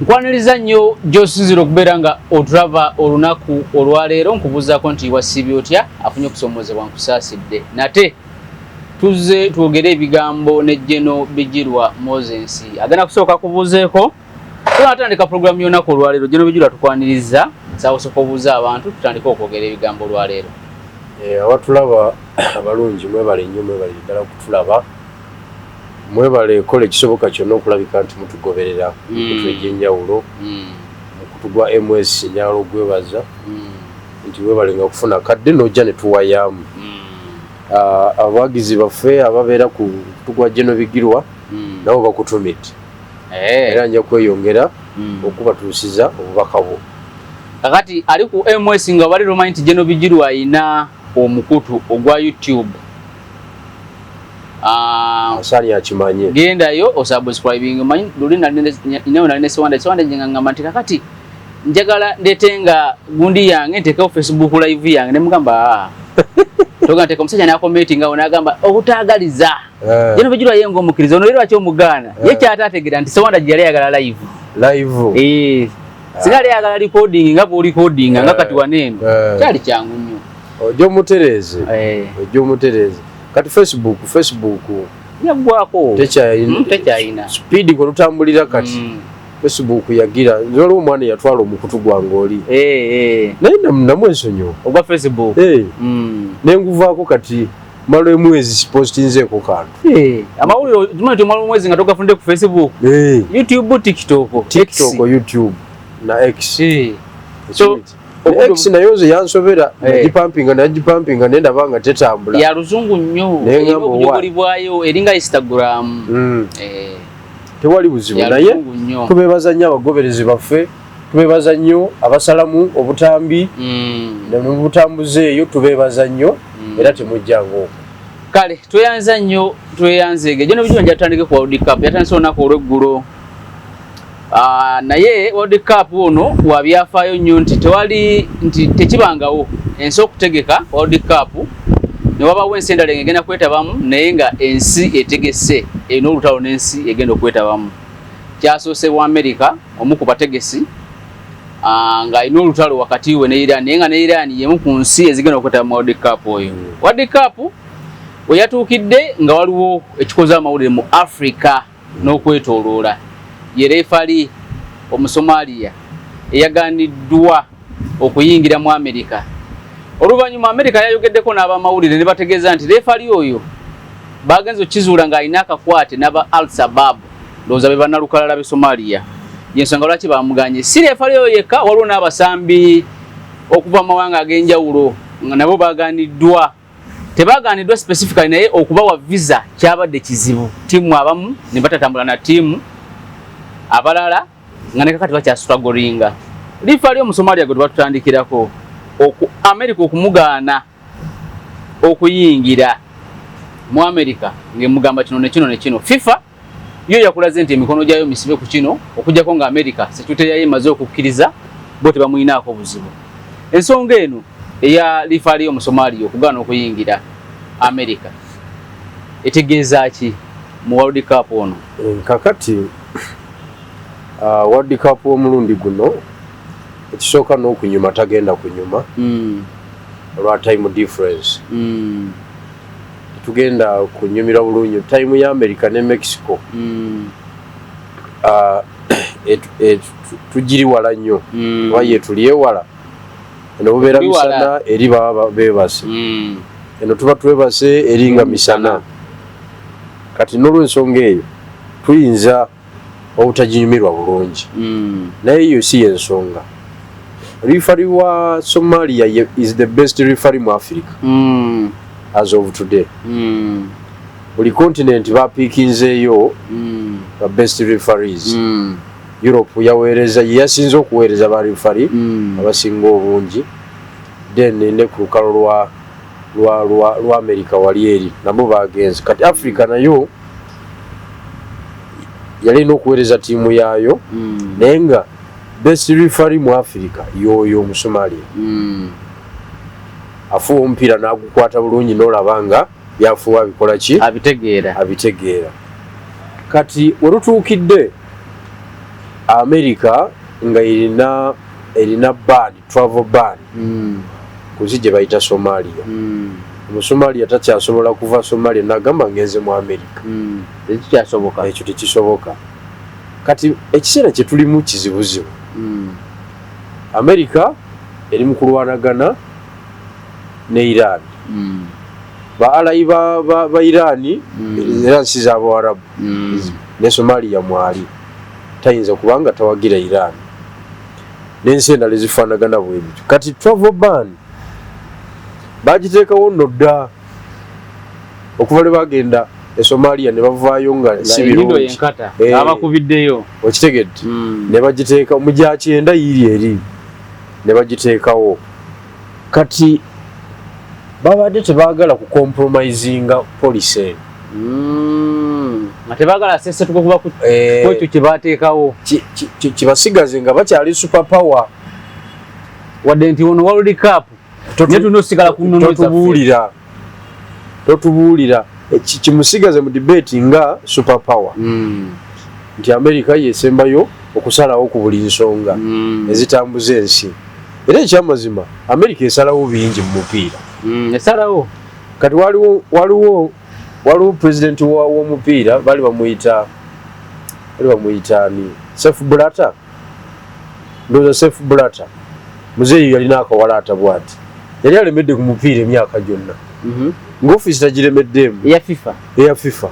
Nkwaniriza nnyo gy'osinzira okubeera nga otulaba olunaku olwaleero. Nkubuuzaako nti wasiibye otya? Afunye okusoomoozebwa, nkusaasidde. Nate tuzze twogere ebigambo ne General Bigirwa Moses. Agenda kusooka kubuuzeeko tunatandika puroguramu y'olunaku olwaleero. General Bigirwa, tukwaniriza. Nsaba osooka obuuza abantu, tutandike okwogera ebigambo olwaleero. Abatulaba abalungi, mwebale nnyo, mwebale ddala kutulaba, mwebale kola ekisoboka kyonna okulabika nti mutugoberera mikutu egy'enjawulo. Mukutu gwa MS njagala ogwebaza nti webale nga kufuna kadde n'ojja ne tuwayaamu. Abawagizi baffe ababeera ku mukutu gwa General Bigirwa nabo bakutumidde era nja kweyongera okubatuusiza obubaka bwo. Kakati ali ku MS nga bali lumanyi nti General Bigirwa ayina omukutu ogwa YouTube. Asaani akimanye. Gendayo osubscribing. Manyi luli nawe nali ne Sewanda, Sewanda nje ngamba nti kakati njagala ndete nga gundi yange ntekewo Facebook Live yange, ne mugamba, "Ah." Toga nteeka omusajja n'acommentinga awo n'agamba obutaagaliza. General Bigirwa ye ng'omukkiriza ono, ye lwaki omugaana? Ye kyataategeera nti Sewanda gye yali ayagala live. Live. Singa yali ayagala recording nga bw'orecordinga nga kati waneeno, kyali kyangu nnyo. Ojja omutereeze. Ojja omutereeze. Kati Facebook Yaggwako. Tekyayina. Tekyayina. Speed kwe lutambulira kati, Facebook yagira. Nze waliwo omwana eyatwala omukutu gwange oli, naye namwesonyiwa. Ogwa Facebook? Eh, nenguvaako. Kati mala emwezi sipostinzeeko kantu. Amawulire tumanyi nti omala omwezi nga togafunde ku Facebook, YouTube, TikTok. TikTok, X. YouTube na X. So, Ne X nayo nze yansobera. Nagipampinga, nagipampinga, naye ndaba nga tetambula. Ya luzungu nnyo. Naye erina ngamba obujogoli bwayo, eringa Instagram. Tewali buzibu. Ya Naye luzungu nnyo. tubebaza nnyo abagoberezi baffe, tubebaza nnyo abasalamu obutambi nebutambuza eyo, tubebaza nnyo era temujjanga okwo. Kale tweyanza nnyo, tweyanzeege. General Bigirwa, njatandike ku World Cup yatandise olunaku olweggulo. Naye World Cup ono wabyafaayo nnyo nti tewali nti tekibangawo ensi okutegeka World Cup ne wabawo ensi endala egenda kwetabamu, naye nga ensi etegese erina olutalo n'ensi egenda okwetabamu. Kyasoose mu America, omu ku bategesi, ng'alina olutalo wakati we ne Iran, naye nga ne Iran yemu ku nsi ezigenda okwetaba mu World Cup oyo. World Cup we yatuukidde nga waliwo ekikoze amawulire mu Africa n'okwetooloola, ye referee Omusomaaliya eyaganiddwa okuyingira mu Amerika. Oluvannyuma Amerika yayogeddeko n'abamawulire ne bategeeza nti referee oyo bagenze okukizuula ng'alina akakwate n'aba Al Sabab, ndowooza be bannalukalala b'e Somalia, yensonga lwaki bamuganye. Si referee oyo yekka, waliwo n'abasambi okuva mu mawanga ag'enjawulo nga nabo baganiddwa. Tebaganiddwa specifically, naye okubawa visa kyabadde kizibu. Ttiimu abamu ne batatambula na ttiimu, abalala nga ne kakati bakyastrugglinga. Referee Omusomalia gwe tubatutandikirako, oku America okumugaana okuyingira mu America ng'emugamba kino ne kino ne kino. FIFA yo yakulaze nti emikono gyayo misibe ku kino, okuggyako nga America security yayo emaze okukkiriza, bo tebamuyinaako buzibu. Ensonga eno eya referee Omusomalia okugaana okuyingira America etegeeza ki mu World Cup ono? Kakati World Cup omulundi guno, ekisooka n'okunyuma tagenda kunyuma olwa time difference. Tugenda kunyumira bulungi time ya America ne Mexico. Tugiri wala nnyo, oba ye tuli ewala. Eno bubeera Tuli wala. misana, eri baba beebase. Eno tuba twebase, eri nga misana. Kati n'olwensonga eyo tuyinza obutaginyumirwa bulungi, naye eyo si yensonga. Referee wa Somalia is the best referee mu Africa as of today. Buli continent bapiikinzeeyo ba best referees. Europe yaweereza, ye yasinze okuweereza ba referee abasinga obungi. Then ne ku lukalo lwa America wali eri nabo bagenze. Kati Africa nayo yali erina okuweereza ttiimu yaayo, naye nga best referee mu Africa yoyo Omusomalia. Afuuwa omupiira n'agukwata bulungi, n'olaba nga byafuuwa abikola ki? Abitegeera. Abitegeera. Kati werutuukidde America nga erina ban, travel ban ku nsi gye bayita Somalia. Omusomalia takyasobola kuva Somalia nagamba ngenze mu America. Tekikyasoboka. Ekyo tekisoboka. Kati ekiseera kye tulimu kizibuzibu. America eri mu kulwanagana ne Iran. Ba ally ba Iran era nsi z'Abawarabu ne Somalia mwali, tayinza kubanga tawagira Iran n'ensi endala ezifaanagana bwe bityo. Kati travel ban bagiteekawo nno dda okuva lwe bagenda e Somalia ne bavaayo nga si enyindo birungi. Yenkata. Eh. Abakubiddeyo. Okitegedde? Ne bagiteeka mu gyakyenda yiiri eri ne bagiteekawo. Kati babadde tebaagala kucompromisinga policy eno. Nga tebaagala sesetuka kuba ku Eh, ekyo kye bateekawo. Kibasigaze nga bakyali super power. Wadde nti ono World Cup naye tulina osigala ku nnono zaffe. Totubuulira, totubuulira. Eh, kimusigaze mu debate nga super power nti America yesembayo okusalawo ku buli nsonga ezitambuza ensi. Era ekyamazima, America esalawo bingi mu mupiira. Esalawo. Kati waliwo president w'omupiira, bali bamuyita ani, Sepp Blatter, ndowooza Sepp Blatter. Muzeeyi yalina akawalaata bwati, yali alemedde ku mupiira emyaka gyonna ng'ofiisi tagiremeddeemu. Eya FIFA. Eya FIFA,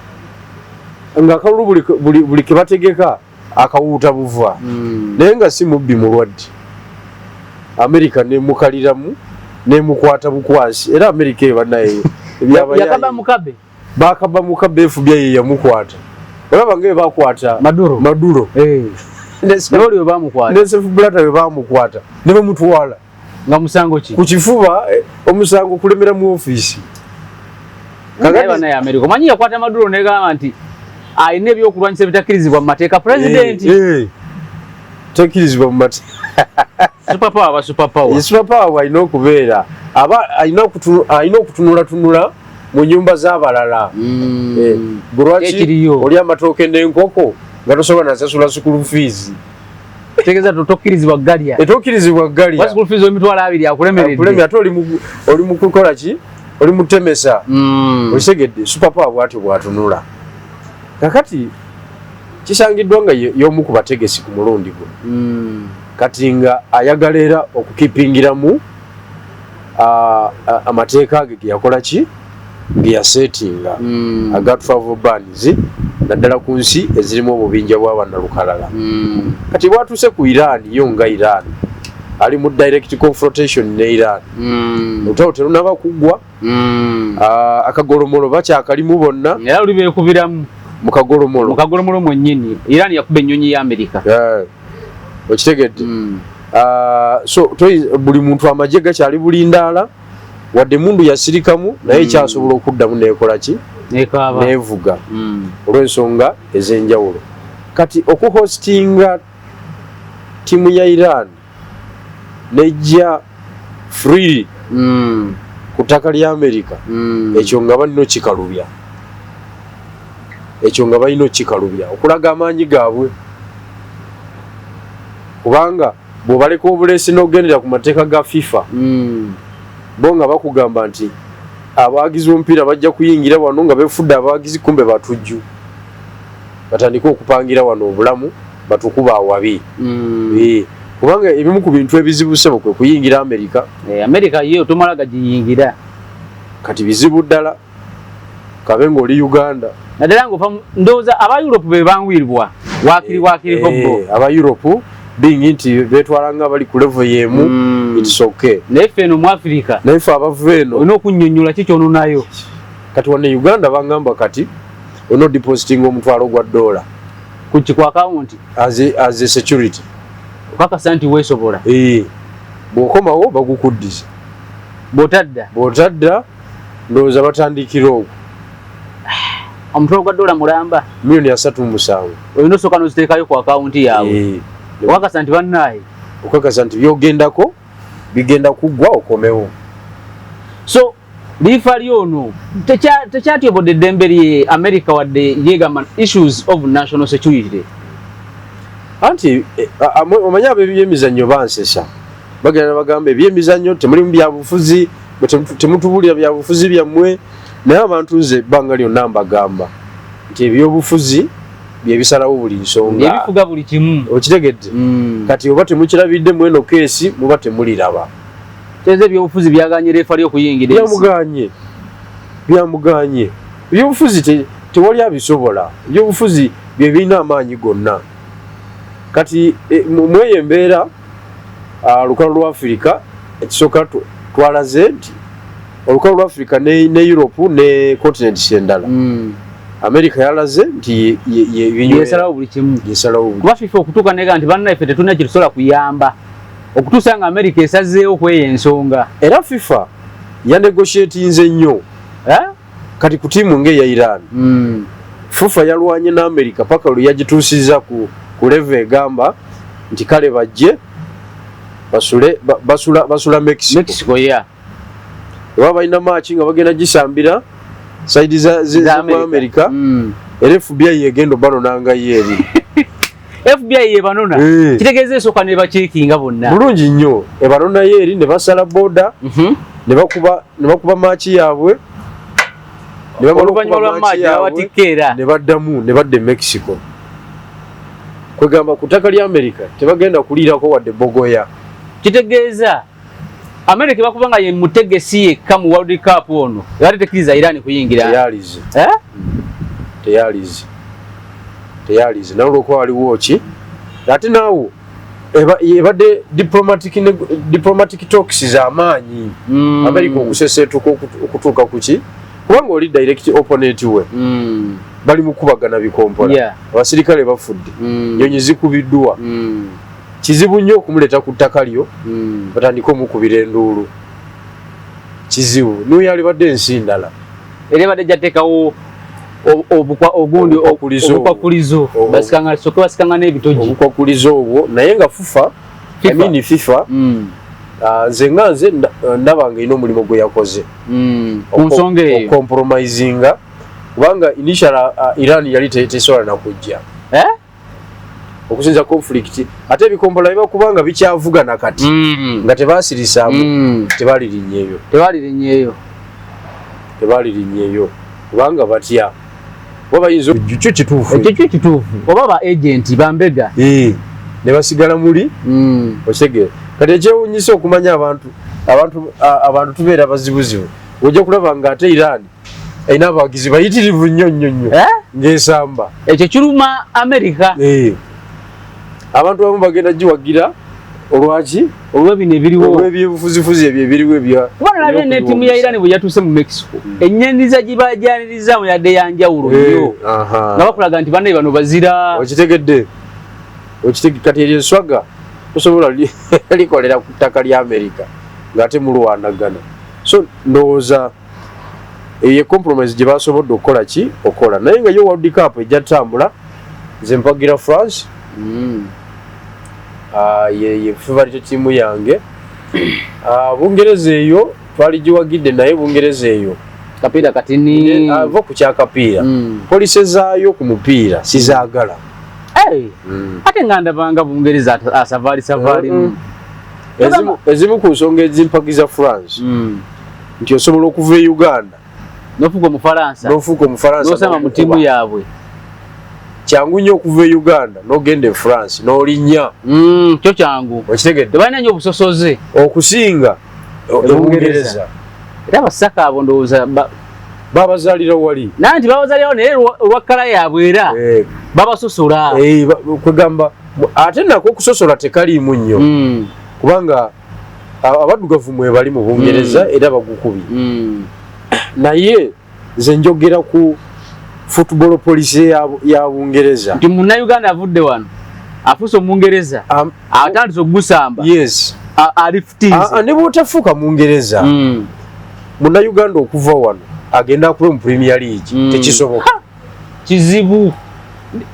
ng'akalulu buli ke bategeka akawuuta buva. Naye nga si mubbi, mulwadde. Amerika nemukaliramu, nemukwata bukwasi. Era Amerika eyo bannaye. Yakaba mukabe. Bakaba mukabe, FBI ye yamukwata. Olaba nga bakwata Maduro. Maduro. Eh. Noli we bamukwata. Ne Sepp Blatter we bamukwata ne bamutwala. Nga musango ki? Ku kifuba, eh, omusango kulemera mu ofiisi. Naye bannaye Amerika, omanyi yakwata Maduro negamba nti alina ebyokulwanyisa ebitakkirizibwa mu mateeka, pulezidenti. Eh, eh. Tekkirizibwa mu mateeka. Superpower ba superpower. Superpower alina okubeera aba alina okutunulatunula mu nyumba z'abalala. Eh, gwe lwaki Ekiriyo. oli amatooke n'enkoko nga tosobola nasasula school fees? Tegeeza tokkirizibwa galya. Etokkirizibwa galya. Wa school fees 200,000 akulemeredde. Akulemye, ate oli mu kukola ki, oli mutemesa. Okitegedde? Superpower bwatyo bwatunula. Kakati kisangiddwa nga y'omu ku bategesi ku mulundi guno. Kati nga ayagala era okukipingiramu amateeka ge geyakola ki, geyasetinga aga travel bans, naddala ku nsi ezirimu obubinja bw'abannalukalala. Kati bwatuuse ku Iran, yo nga Iran ali mu direct confrontation ne Iran. Olutalo terunaba kuggwa. Akagolomolo bakyakalimu bonna. Era luli beekubiramu. Mu kagolomolo. Mu kagolomolo mwennyini Iran yakuba ennyonyi ya Amerika. Eh, okitegedde? Ah, so buli muntu amagye gakyali bulindaala, wadde mundu yasirikamu, naye ekyasobola okuddamu nekola ki? Nekaaba. Nevuga olw'ensonga ez'enjawulo. Kati okuhostinga ttiimu ya Iran nejja free ku ttaka lya Amerika, ekyo nga balina okikalubya, ekyo nga balina okikalubya okulaga amaanyi gaabwe, kubanga bw'obaleka obuleesi n'ogendera ku mateeka ga FIFA, bo nga bakugamba nti abawagizi b'omupiira bajja kuyingira wano nga befudde abawagizi, kumbe batujju, batandike okupangira wano obulamu, batukuba awabi. Eh, kubanga ebimu ku bintu ebizibu, ssebo, kwe kuyingira Amerika. Eh, Amerika yo tomala gagiyingira. Kati bizibu ddala kabe ng'oli Uganda. Naddala ngaofa, ndowooza aba Europe be bangwirwa waakiri waakiriko bo. Eh, aba Europe being nti betwala nga bali ku level y'emu, it's okay. Naye ffe eno mu Africa, naye ffe abava eno, olina okunnyonnyola ki kyononayo. Kati wano e Uganda bangamba kati olina odepositinga $1,000. Kuki? Ku akawunti? As a security. Okakasa nti weesobola. Eh, bw'okomawo bagukuddiza. Bw'otadda? Bw'otadda, ndowooza batandikira okwo. $1,000 mulamba. Miliyoni 37. Olina osooka n'oziteekayo ku akawunti yaabwe. Eh, okakasa nti bannaaye. Okakasa nti byogendako bigenda kuggwa okomewo. So liifa lyono tekyatyobodde eddembe lye America, wadde yegamba issues of national security. Anti omanyi ab'ebyemizannyo bansesa, bagenda bagamba ebyemizannyo temulimu byabufuzi, temutubulira byabufuzi byammwe. Naye abantu nze ebbanga lyonna mbagamba nti ebyobufuzi byebisalawo buli nsonga, ebifuga buli kimu. Okitegedde? Kati oba temukirabidde mu eno case, muba temuliraba. Teeza ebyobufuzi byaganye referee okuyingira ensi. Byamuganye, byamuganye. Ebyobufuzi tewali abisobola. Ebyobufuzi bye birina amaanyi gonna. Kati mweyo embeera, olukalu lwa Afirika ekisooka twalaze nti olukalu lwa Afirika ne Europe ne continents endala, America yalaze nti yesalawo buli kimu. Yesalawo. Kuba FIFA okutuuka nega nti bannaffe tetulina kye tusobola kuyamba okutuusa nga America esazeewo kweyo ensonga. Era FIFA yanegotiatinze nnyo. Eh? Kati ku tiimu ng'eya Iran, FIFA yalwanye ne America paka lwe yagituusiza ku level egamba nti kale bajje basule basula Mexico. Mexico, yeah. Oba balina match nga bagenda gisambira side za America, era FBI egenda obanonangayo eri. FBI yebanona? Eh. Kitegeeza esooka ne bacekinga bonna. Bulungi nnyo, ebanonayo eri ne basala border, ne bakuba match yaabwe, ne bamala oluvannyuma okuba lwa match match yaabwe, babatikka era ne baddamu ne badda e Mexico. Kwegamba ku ttaka lya America tebagenda kuliirako wadde bogoya. Kitegeeza America bakuba nga ye mutegesi yekka mu World Cup ono ebadde tekkiriza Iran kuyingira. Teyalize. Eh? Teyalize, teyalize. Naye olwokuba waliwo ki, ate naawo ebadde diplomatic talks z'amaanyi. America okuseseetuka okutuuka ku ki, kubanga oli direct opponent we, bali mu kubagana bikompola, abasirikale bafudde, nyonyi zikubiddwa. Kizibu nnyo okumuleeta ku ttaka lyo, batandike omukubira enduulu. Kizibu nuyo alibadde ensi ndala. Era ebadde jateekawo ogundi Obukwakulizo obwo. Obukwakulizo. Basikanga soke basikanga n'ebitogi. Obukwakulizo obwo, naye nga FUFA, I FIFA. mean FIFA, nze nga nze ndaba nga erina omulimu gwe yakoze Ku nsonga eyo. Okucompromisinga, kubanga initial Iran yali tesobola nakujja. Eh? Okusinza conflict, ate ebikompola biba kubanga bikyavugana kati, nga tebasirisaamu, tebalirinnyeeyo. Tebalirinnyeeyo. Tebalirinnyeeyo kubanga batya, oba bayinza kyo kituufu. Ekyo kyo kituufu, oba ba agent bambega. Eh, ne basigala muli. Okitegeera? Kati ekyewunyisa okumanya abantu tubeera bazibuzibu, ojja kulaba nga ate Iran erina abawagizi bayitirivu nnyo nnyo nnyo, Eh? ng'esamba. Ekyo kiruma America. Eh. Abantu abamu bagenda giwagira olwaki? Olwa bino ebiriwo. Olw'ebyobufuzifuzi ebyo ebiriwo ebya Kuba nalabye ne ttiimu ya Iran bwe yatuuse mu Mexico, ennyaniza gye bajanirizaamu yadde yanjawulo nnyo, nga bakulaga nti bannaye bano bazira. Okitegedde? Kati eryo eswaga tosobola likolera ku ttaka lya America ng'ate mulwanagana. So ndowooza eyo ye compromise gye basobodde okukola ki okukola. Naye nga yo World Cup ejja tutambula, nze mpagira France. Ye favorite tiimu yange. Bungereza eyo twaligiwagidde, naye Bungereza eyo kapiira katini. Ava ku kyakapiira, policy zaayo ku mupiira sizaagala. Hey, ate nga ndabanga Bungereza asavaali savaalimu. Ezimu ku nsonga ezimpagiza France, nti osobola okuva e Uganda nofuuka Omufalansa. N'ofuuka Omufalansa. Nosamba mu ttiimu yaabwe. Kyangu nnyo okuva e Uganda n'ogenda e France n'olinnya. Kyo kyangu. Okitegedde? Tebalina nnyo obusosoze. Okusinga e Bungereza. Bungereza. Era abasaka abo ndowooza babazaalira wali. Naye nti babazaalirawo, naye olwa kkala yaabwe era babasosola. Eh, kwegamba ate nako okusosola tekaliimu nnyo, kubanga abaddugavu mwe bali mu Bungereza, era bagukubye. Naye nze njogera ku football policy ya Bungereza. Nti Munnayuganda avudde wano afuuse Omungereza, atandise okugusamba. Yes. Alifutinze. Ne bw'otafuuka Mungereza, Munnayuganda okuva wano agenda akube mu Premier League, tekisoboka. Kizibu,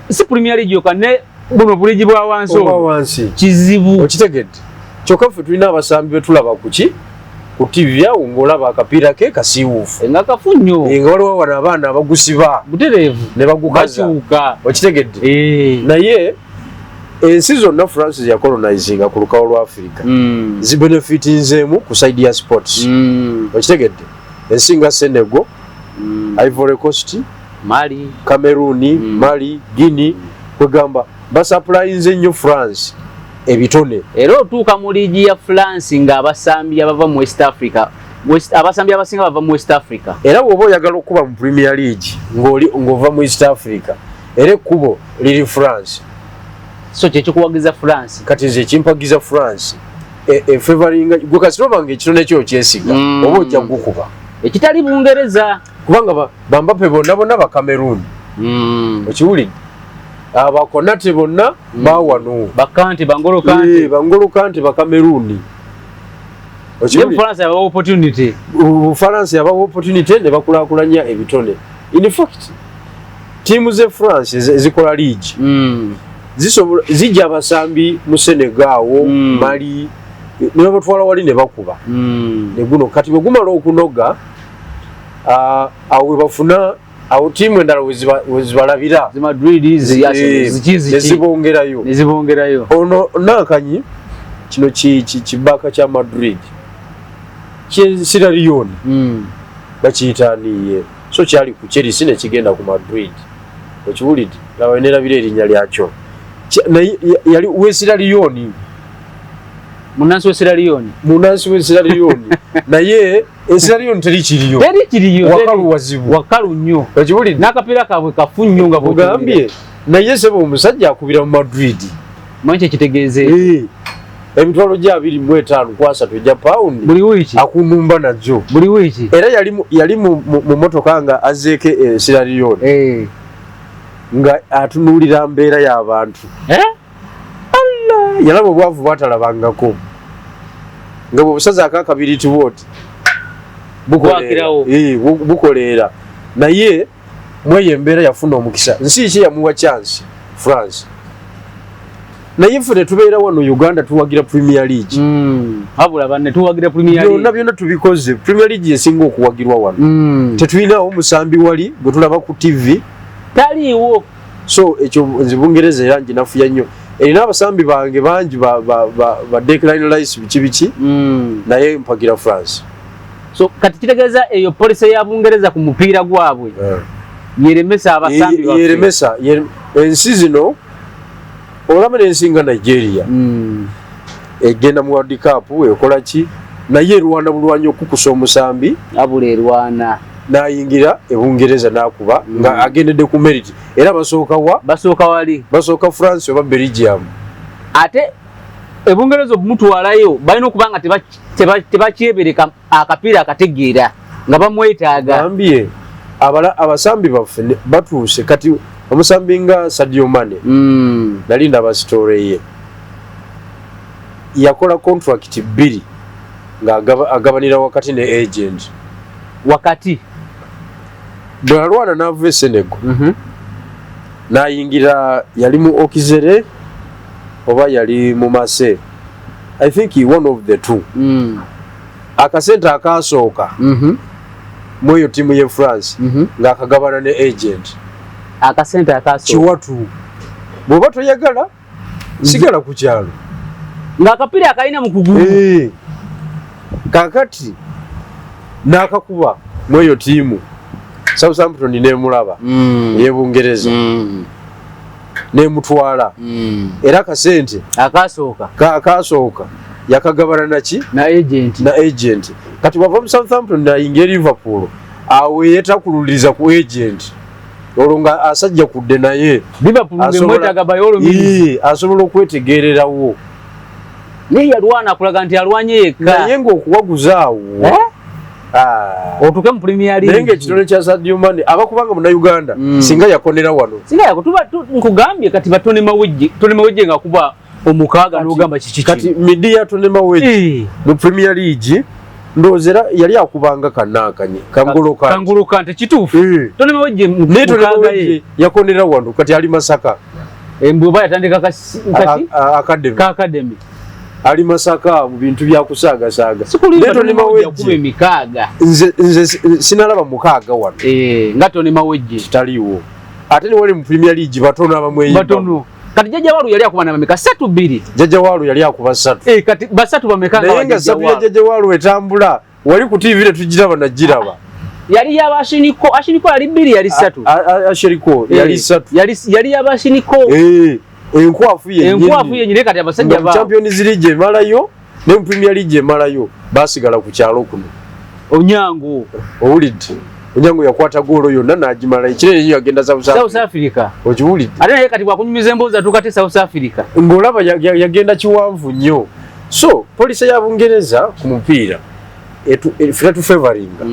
si Premier League yokka, ne buno buligi bwa wansi oba obwo. Wansi. Kizibu. Okitegedde? Kyokka ffe tulina abasambi betulaba kuki ku TV awo, ng'olaba akapiira ke kasiiwuufu. Nga kafu nnyo. Eh, nga waliwo wano abaana abagusiba butereevu ne bagukaza. Bakyuka. Okitegedde? Eh. Naye Ensi zonna France yacolonizinga ku lukawo lwa Africa zibenefitinzeemu ku side ya sports. Okitegedde? Ensi nga Senegal, Ivory Coast, Mali, Cameroon, Mali, Guinea, kwegamba basupplyinze nnyo France ebitone. Era otuuka mu liigi ya France ng'abasambi abava mu West Africa, abasambi abasinga bava mu West Africa. Era bw'oba oyagala okuba mu Premier League ng'oli ng'ova mu East Africa, era ekkubo liri France. So kyekikuwagiza France? Kati nze ekimpagiza France, efavoringa gwe kasita oba nga ekitone kyo kyesiga, oba ojja kugukuba. Ekitali Bungereza. Kubanga ba Mbappe bonna bonna ba Cameroon. Okiwulidde? Abakonate bonna bawano. Bakante, Bangolo Kante. Ba N'Golo Kante ba Cameroon. Okiwulidde? France yabawa opportunity. Bufaransa yabawa opportunity ne bakulaakulanya ebitone. In fact, ttiimu ze France ezikola league zisobola zijja abasambi mu Senegal awo, Mali, ne babatwala wali ne bakuba. Ne guno kati bwe gumala okunoga, awo we bafuna, awo ttiimu endala we zibalabira. Zi Madrid, zi Arsenal, ziki ne ziki. Zibongerayo. Ne zibongerayo. Ono nakanyi kino kibaaka kya Madrid kye Sierra Leone, bakiyita niye, so kyali ku Chelsea ne kigenda ku Madrid. Okiwulidde? Laba nerabira erinnya lyakyo. Naye yali we Sierra Leone. Munansi we Sierra Leone. Munansi we Sierra Leone, naye e Sierra Leone teri kiriyo. Teri kiriyo. Wakalu wazibu. Wakalu nnyo. Okiwulidde? N'akapiira kaabwe kafu nnyo nga bw'ogambye. Naye sebo omusajja akubira mu Madrid. Manyi kyekitegeeza. Emitwalo gya 25 ku 30 egya pawundi buli wiiki. Akunumba nazo. Buli wiiki. Era yali mu motoka nga azzeeko e Sierra Leone, nga atunuulira mbeera y'abantu. Eh? Yalaba obwavu bwatalabangako, nga bwe busazaako akabiriiti bwoti Bwakirawo. Bukoleera. Naye mweyo embeera yafuna omukisa. Nsi ki yamuwa chance? France. Naye ffe tetubeera wano Uganda tuwagira Premier League. Wabula banne tuwagira Premier League. Byonna byonna tubikoze, Premier League esinga okuwagirwa wano. Tetulinawo omusambi wali gwe tulaba ku TV. Taliiwo. So ekyo nze Bungereza era nginafuya nnyo. Erina abasambi bange bangi ba Declan Rice, biki biki, naye mpagira France. So kati kitegeeza eyo policy ya Bungereza ku mupiira gwabwe yeremesa abasambi baffe. Yeremesa ensi zino. Olaba n'ensi nga Nigeria egenda mu World Cup, ekola ki, naye erwana bulwanyi okukusa omusambi. Abula erwana. N'ayingira ebungereza n'akuba nga agendedde ku merit, era basooka wa? Basooka wali. Basooka France oba Belgium. Ate ebungereza obumutwalayo balina okuba nga tebakyebereka akapiira akategeera nga bamwetaaga. Gambye abasambi baffe batuuse kati omusambi nga Sadio Mane, nali ndaba story ye, yakola contract bbiri nga agabanira wakati ne agent. Wakati. Bwe alwana n'ava e Senegal n'ayingira, yali mu Auxerre oba yali mu Marseille, I think he one of the two. Akasente akasooka mu eyo ttiimu ye France ng'akagabana ne agent. Akasente akasooka. Kiwatu, bw'oba toyagala sigala ku kyalo. Ng'akapiira akalina mu kugulu. Kakati n'akakuba mu eyo ttiimu, Southampton nemulaba ey'Ebungereza, nemutwala, era akasente akasooka akasooka yakagabana naki? Na agent. Na agent. Kati wava mu Southampton nayingira Liverpool, awo yeetakululiriza ku agent olwo nga asajja kudde naye. Liverpool ngemwetaaga by all means. Asobola okwetegererawo. Naye yalwana akulaga nti alwanye yekka. Naye ng'okuwaguza awo Eh? Ah. Otuuke mu Premier Naye League. ng'ekitone kya Sadio Mane, abakubanga Munnayuganda, singa yakonera wano. Singa yako tuba nkugambye kati batone mawejje, tone mawejje nga kuba omukaaga n'ogamba kiki? Kati midiya Tone Mawejje mu Premier League, ndowooza era yali akubanga kanaakanye kangolo Kante. Kangolo Kante, kituufu. Tone mawejje Naye Tone mukaaga ye. Mawejje yakonera wano, kati ali Masaka. Embwe yatandika kati Academy. Ka academy. Ali Masaka mu bintu bya kusaagasaaga. Sikulimba, Naye Tone Tone Mawejje akuba Mawejje emikaaga. Nze sinalaba mukaaga wano. Eh, nga Tone Mawejje. Kitaliiwo. Ate ne wali mu Premier League batono abamweyimba. Batono. Kati Jajja Walu yali akuba nabameka? Satu, bbiri? Jajja Walu yali akuba ssatu. Eh, kati basatu bameka? Naye nga ssatu ya Jajja Walu etambula wali ku TV, tetugiraba, nagiraba. Yali yaba Ashiniko. Ashiniko yali bbiri, yali ssatu. Ashiniko yali ssatu. Yali yaba Ashiniko. Eh, enkwafu yennyini. Enkwafu yennyini. Kati abasajja ba Champions League emalayo ne Premier League emalayo, basigala ku kyalo kuno. Onyango. Owulidde? Onyango yakwata goolo yonna n'agimala, ekirere nyo yagenda South South Africa. Okiwulidde? Ate naye kati bwakunyumiza emboozi atuuka te South Africa. Ng'olaba yagenda kiwanvu nnyo. So policy ya Bungereza ku mupiira ffe tetufavoringa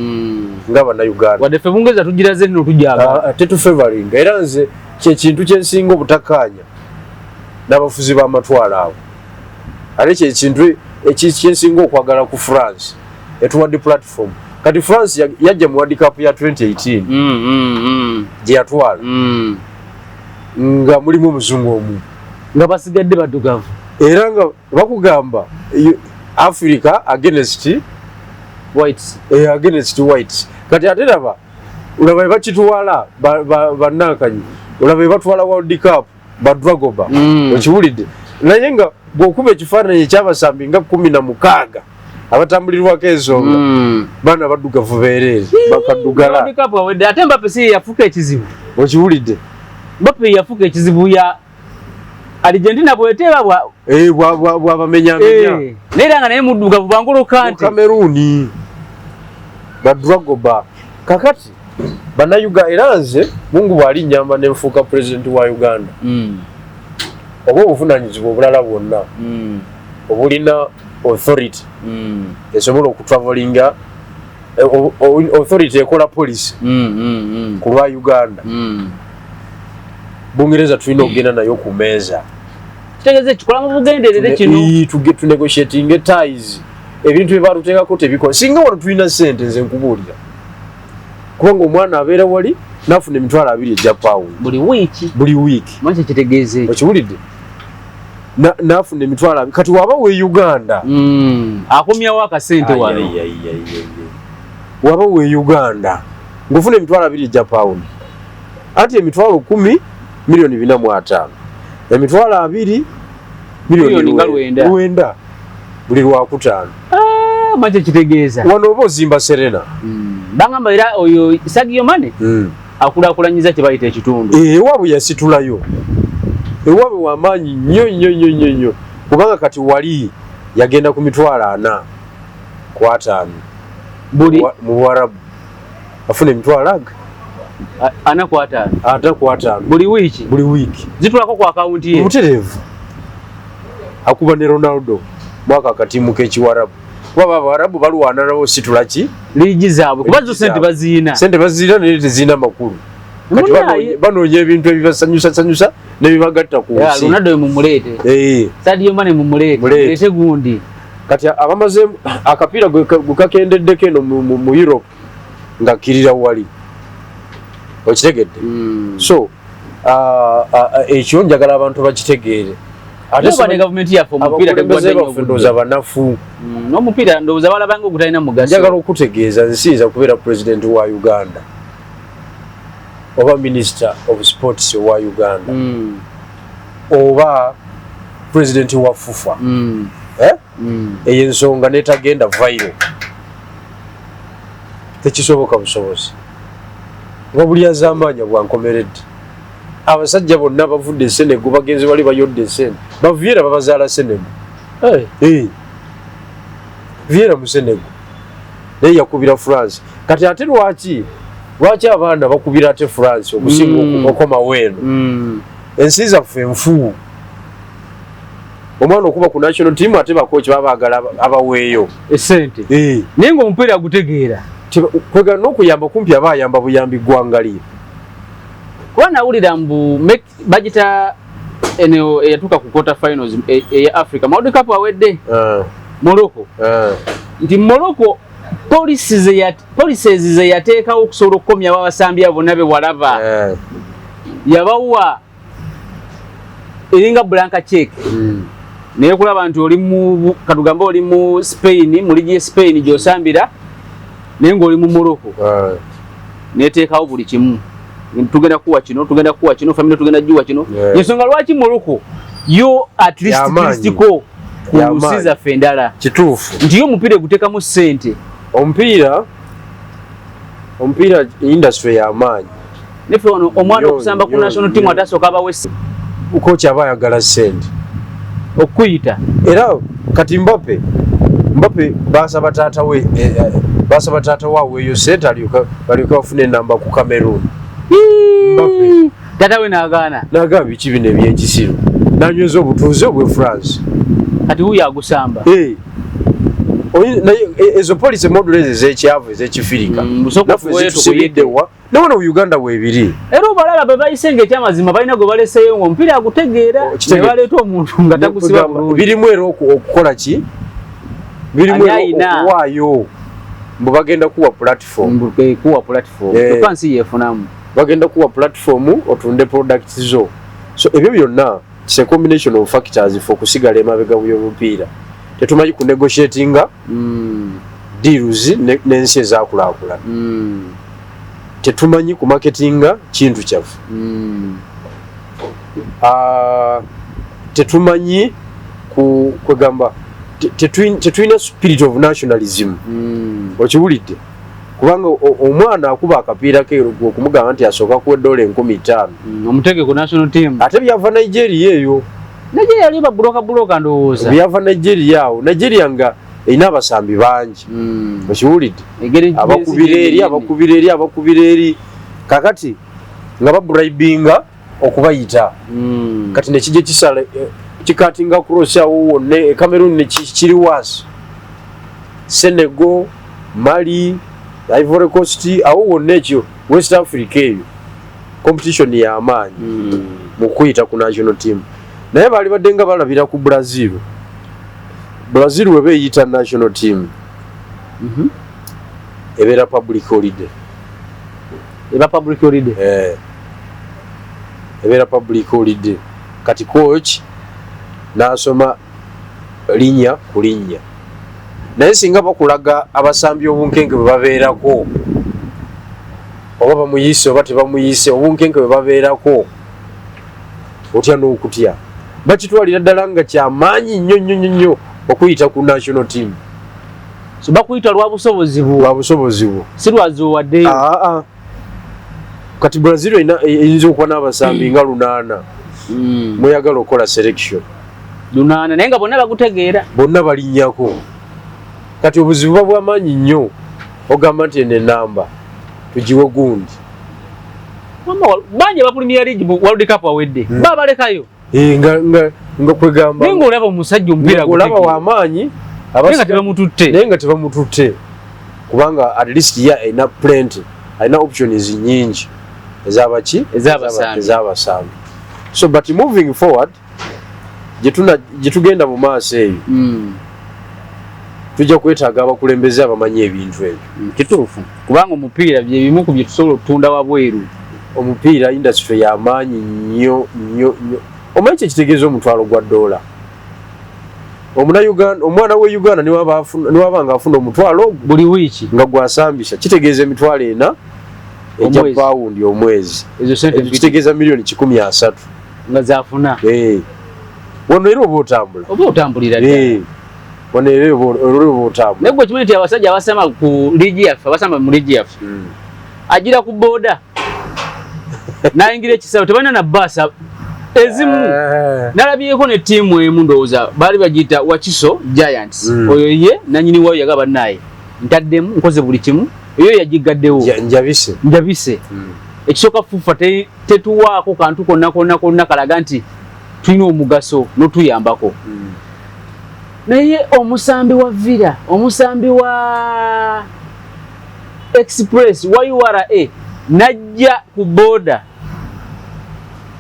nga Bannayuganda. Wadde ffe Bungereza tugiraze nno, tujaba. Ah, tetufavoringa, era nze kyekintu kyensinga obutakkaanya n'abafuzi b'amatwalo abo. Ate kyekintu kyensinga okwagala ku France, etuwadde platform. Kati France yajja mu World Cup ya 2018 gye yatwala nga mulimu omuzungu omu. Nga basigadde baddugavu. Era nga bakugamba Africa against whites. Eh, against whites. Kati ate laba, olaba bakitwala bannankanyi, olaba batwala World Cup ba Drogba. Okiwulidde? Naye nga bw'okuba ekifaananyi ekyabasambi nga 16 abatambulirwako ensonga, baana baddugavu beereere, bakaddugala. World Cup awedde, ate Mbappe si ye yafuuka ekizibu? Okiwulidde? Mbappe yafuuka ekizibu ya Argentina bweteeba bwa Eh, bwabamenyamenya. Eh, naye era nga naye muddugavu, ba N'Golo Kante. Cameroon, ba Drogba. Kakati Bannayuganda, era nze Mungu bw'ali nyamba nenfuuka pulezidenti wa Uganda oba obuvunanyizibwa obulala bwonna obulina authority esobola okutravelinga, authority ekola policy ku lwa Uganda, Bungereza tulina okugenda nayo ku meeza. Kitegeeza ekikola mu bugenderere kino. Tunegotiating ties, ebintu bye batuteekako tebikola. Singa wano tulina sente, nze nkubuulira, kubanga omwana abeera wali nafuna 20,000 egya pawundi buli wiiki. Buli wiiki. Manyi kyekitegeeza ekyo. Okiwulidde? Nafuna 20,000. Kati waba we Uganda, Akomyawo akasente wano. Ai, ai, ai, ai, ai. Waba we Uganda ng'ofuna 20,000 egya pawundi, anti 10,000 miliyoni 450, 20,000 Miliyoni nga 900. 900 buli Lwakutaano. Ah, manyi kyekitegeeza. Wano oba ozimba Serena. Bangamba era oyo Sadio Mane akulaakulanyiza kye bayita ekitundu. Eh, ewaabwe yasitulayo, ewaabwe wamaanyi nnyo nnyo nnyo nnyo nnyo, kubanga kati wali yagenda ku 450,000 buli mu Buwarabu, afuna emitwalo aga 45. 45. Buli wiiki? Buli wiiki. Zitulako ku akawunti ye? Obutereevu. Akuba ne Ronaldo mwaka akatiimu k'Ekiwarabu, kuba Abawarabu balwana nabo situla ki? Liigi zaabwe, kuba zo Liigi sente zaabwe. baziina. Sente bazirina naye tezirina makulu. Kati banoonya ebintu ebibasanyusasanyusa nebibagatta ku nsi. Ronaldo mumuleete. Eh. Sadio Mane mumuleete. Muleete. Muleete gundi. Kati abamaze akapiira gwe kakendeddeko eno mu Europe nga kkirira wali, okitegedde? So ekyo njagala abantu bakitegeere. Ate Ate ne gavumenti yaffe omupiira abakulembeze tegwadde nnyo baffe obudde. ndowooza banafu. N'omupiira ndowooza balabanga ogutalina mugaso. Njagala okutegeeza, nsinza kubeera pulezidenti wa Uganda oba minister of sports owa Uganda oba pulezidenti wa FUFA, eh? Eyo ensonga netagenda viral tekisoboka busobozi, nga buli azamaanya bwankomeredde. Abasajja bonna bavudde e Senegal, bagenzi bali bayodde esente, baviera babazaala Senegal. Eh. Eh. Viera mu Senegal naye yakubira France. Kati ate lwaki abaana bakubira ate France okusinga okomawo eno? Ensi zaffe nfu. Omwana okuba ku national team, ate bakochi baba baagala abaweeyo esente. Eh. Naye ng'omupiira agutegeera. Kwega n'okuyamba kumpi aba ayamba buyambi ggwanga lye. Kuba nawulira mbu bagita eno eyatuuka ku quarter finals eya Africa World Cup awedde, Morocco, nti Morocco policies ze yateekawo okusobola okukomyawo abasambi abo bonna be walaba, yabawa eringa blank check. Naye kulaba nti oli mu, katugambe oli mu Spain, mu ligi ye Spain gy'osambira, naye ng'oli mu Morocco, neteekawo buli kimu. Tugenda kuwa kino, tugenda kuwa kino, family tugenda giwa kino. Ensonga lwaki Morocco yo at least kristiko ku nsi zaffe endala. Kituufu. Nti yo omupiira eguteekamu ssente. Omupiira industry y'amaanyi. Neffe wano omwana okusamba ku national team atasooka abawe Coach aba ayagala ssente okuyita. Era kati Mbappe basaba taata we, basaba taata we aweeyo ssente balyoke bafune enamba ku Cameroon. Mbappe. Taata we n'agaana. N'agamba biki bino eby'ekisiru, n'anyweza obutuuze obwe France. Kati wuuyo agusamba. Naye ezo policy model ezo ez'ekyavu ez'ekifirika naffe zitusibidde wa? Ne wano mu Uganda weebiri. Era obalaba bwe bayise ng'ekyamazima balina gwe baleseeyo ng'omupiira agutegeera, ne baleeta omuntu nga tagusiba bulungi. Birimu era okukola ki? Birimu era okuwaayo mbu bagenda kuwa platform. Kuwa platform. Kyokka nsi yeefunamu. Bagenda kuwa platform otunde products zo. So ebyo byonna it's a combination of factors for kusigala emabega by'omupiira. Tetumanyi ku negotiatinga deals n'ensi ezaakulaakulana. Tetumanyi ku marketinga kintu kyaffe. Tetumanyi ku kwegamba tetulina spirit of nationalism. Okiwulidde? Kubanga omwana akuba akapiira ke okumugamba nti asooka kuwa dola 5,000. Omutege ku national team. Ate byava Nigeria eyo. Nigeria yali babuloka buloka ndowooza. Byava Nigeria awo. Nigeria nga erina abasambi bangi. Okiwulidde? Abakubira eri, abakubira eri, abakubira eri. Kakati nga babribinga okubayita. Kati nekijja kisala kikatinga cross awo wonna e Cameroon ne kiri waasi. Senegal, Mali, Ivory Coast awo wonna ekyo West Africa eyo competition y'amaanyi mu kuyita ku national team. Naye baali badde nga balabira ku Brazil. Brazil we beeyita national team ebeera public holiday. Eba public holiday. Ebeera public holiday. Kati coach n'asoma linnya ku linnya. Naye singa bakulaga abasambi obunkenke bwe babeerako, oba bamuyise oba tebamuyise, obunkenke bwe babeerako, otya n'okutya. Bakitwalira ddala nga kyamaanyi nnyo nnyo nnyo nnyo okuyita ku national team. So bakuyita lwa busobozi bwo. Lwa busobozi bwo. Si lwaziwaddeyo. Kati Brazil eyinza okuba n'abasambi nga 8. Mweyagala okukola selection. 8 naye nga bonna bagutegeera. Bonna balinnyako. Kati obuzibu buba bw'amaanyi nnyo ogamba nti eno enamba tugiwe gundi. Bangi aba Premier League mu World Cup awedde. Babalekayo. Nga kwegamba. Naye ng'olaba omusajja omupiira Ng'olaba w'amaanyi, Naye nga tebamututte. Naye nga tebamututte. Kubanga at least ye alina plenty, alina options nnyingi ez'abaki? Ez'abasambi. Ez'abasambi. So but moving forward, gye tugenda mu maaso eyo, tujja kwetaaga abakulembeze abamanyi ebintu ebyo. Kituufu. Kubanga omupiira bye bimu ku bye tusobola okutunda wabweru. Omupiira industry y'amaanyi nnyo nnyo nnyo. Omanyi kye kitegeeza omutwalo gwa dola? Omunnayuganda, omwana we Uganda niwaba nga afuna omutwalo ogwo buli wiiki nga gwasambisa, kitegeeza 4,000 egya Omwezi. pawundi omwezi. Ezo sente Ekyo kitegeeza 130,000,000 nga zafuna. Wano era oba otambula. Oba otambulira ddala. Wano era oba otambula. Naye gwe kimanyi nti abasajja abasamba ku liigi yaffe, abasamba mu liigi yaffe, agira ku booda n'ayingira ekisaawe, tebalina na bbaasa ezimu. Nalabyeko ne ttiimu emu ndowooza baali bagiyita Wakiso Giants. Oyo ye nannyini waayo yagamba bannaye ntaddemu nkoze buli kimu, oyo yagigaddewo. Njabise. Njabise. Ekisooka FUFA tetuwaako kantu konna konna konna kalaga nti tulina omugaso n'otuyambako. Naye omusambi wa Villa, omusambi wa Express, wa URA najja ku boda.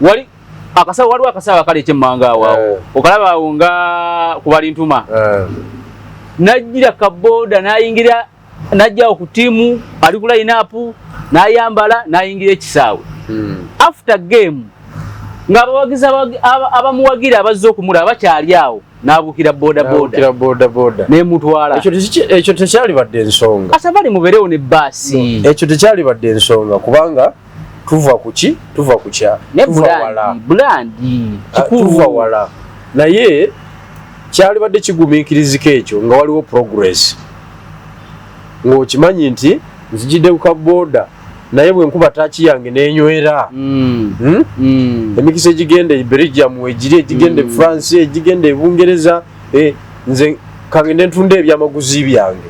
Wali akasawo, waliwo akasawo akali ekyemmanga awo awo. Okalaba awo nga ku Balintuma. Najjira ka boda n'ayingira, najja ku ttiimu, ali ku line up, n'ayambala, n'ayingira ekisaawe. After game, ng'abawagizi abamuwagira abazze okumulaba bakyali awo, n'abuukira boda boda. N'abuukira boda boda. N'emutwala. Ekyo tekyalibadde ensonga. Asafari mubeerewo ne bbaasi. Ekyo tekyalibadde ensonga kubanga Tuva ku ki? Tuva ku kya tuva wala. Brand kikulu. Tuva wala. Naye kyalibadde kigumiikirizika ekyo nga waliwo progress. Ng'okimanyi nti nzijidde ku kabooda naye bwe nkuba taaki yange n'enywera. Emikisa egigenda e Belgium egiri, egigenda e France, egigenda e Bungereza, nze kangende ntunda ebyamaguzi byange.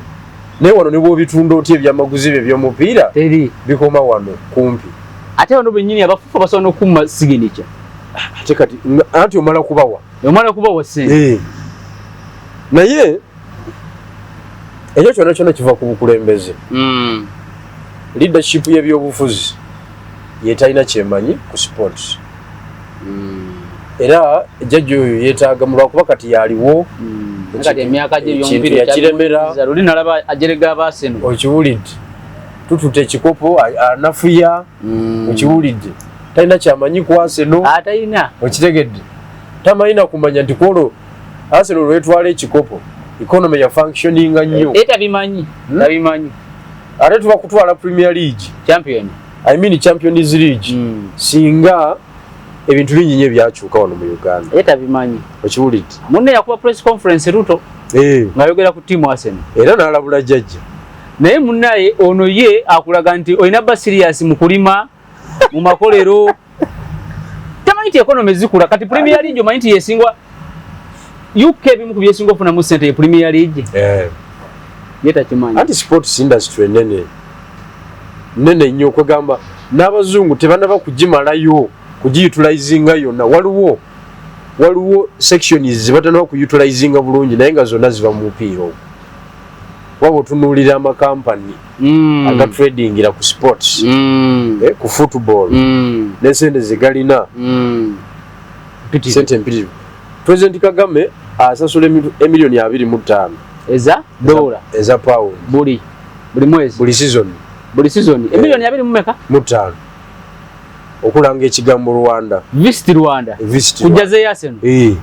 Naye wano ne bw'obitunda otya ebyamaguzi byo eby'omupiira bikoma wano kumpi. Ate wano bennyini abafufa basobola n'okumma signature. Ate kati anti omala kubawa. Omala kubawa ssente. Naye ekyo kyonna kyonna kiva ku bukulembeze. Leadership y'ebyobufuzi yetalina kyemanyi ku sports. Era jjajja oyo yeetaaga lwakuba kati yaliwo. Kati emyaka gye eby'omupiira yakiremera. Luli nalaba ajerega aba Arsenal. Okiwulidde. Tututte ekikopo anafuya. Okiwulidde. Talina kyamanyi ku Arsenal. Atalina. Okitegedde. Tamanyi na kumanya nti kwolwo Arsenal lwetwala ekikopo economy ya functioninga nnyo. Tabimanyi. Tabimanyi. Ate tuba kutwala Premier League. Champion. I mean Champions League. Singa ebintu bingi nnyo ebyakyuka wano mu Uganda. Tabimanyi. Okiwulidde. Munne yakuba press conference Ruto. Ng'ayogera ku tiimu Arsenal. Era n'alabula jjajja. Naye munnaye ono ye akulaga nti olina ba serious mu kulima, mu makolero. Tamanyi nti economy zikula. Kati Premier League omanyi nti yesingwa UK ebimu ku byesinga okufunamu ssente ye Premier League. Ye takimanyi. Anti sports industry nene. Nene nnyo okwegamba n'abazungu tebanaba kugimalayo kugiutilizinga yonna. Waliwo sections ze batanaba kuutilizinga bulungi naye nga zonna ziva mu mupiira ogwo. Waba otunuulira amakampani agatradingira ku sports, ku football, n'esente ze galina, sente empitirivu. President Kagame asasula emiliyoni 25 eza dola, eza pound buli mwezi, buli season, buli season emiliyoni 25 5 okulanga ekigambo Rwanda, Visit Rwanda, Visit kujaza ya Arsenal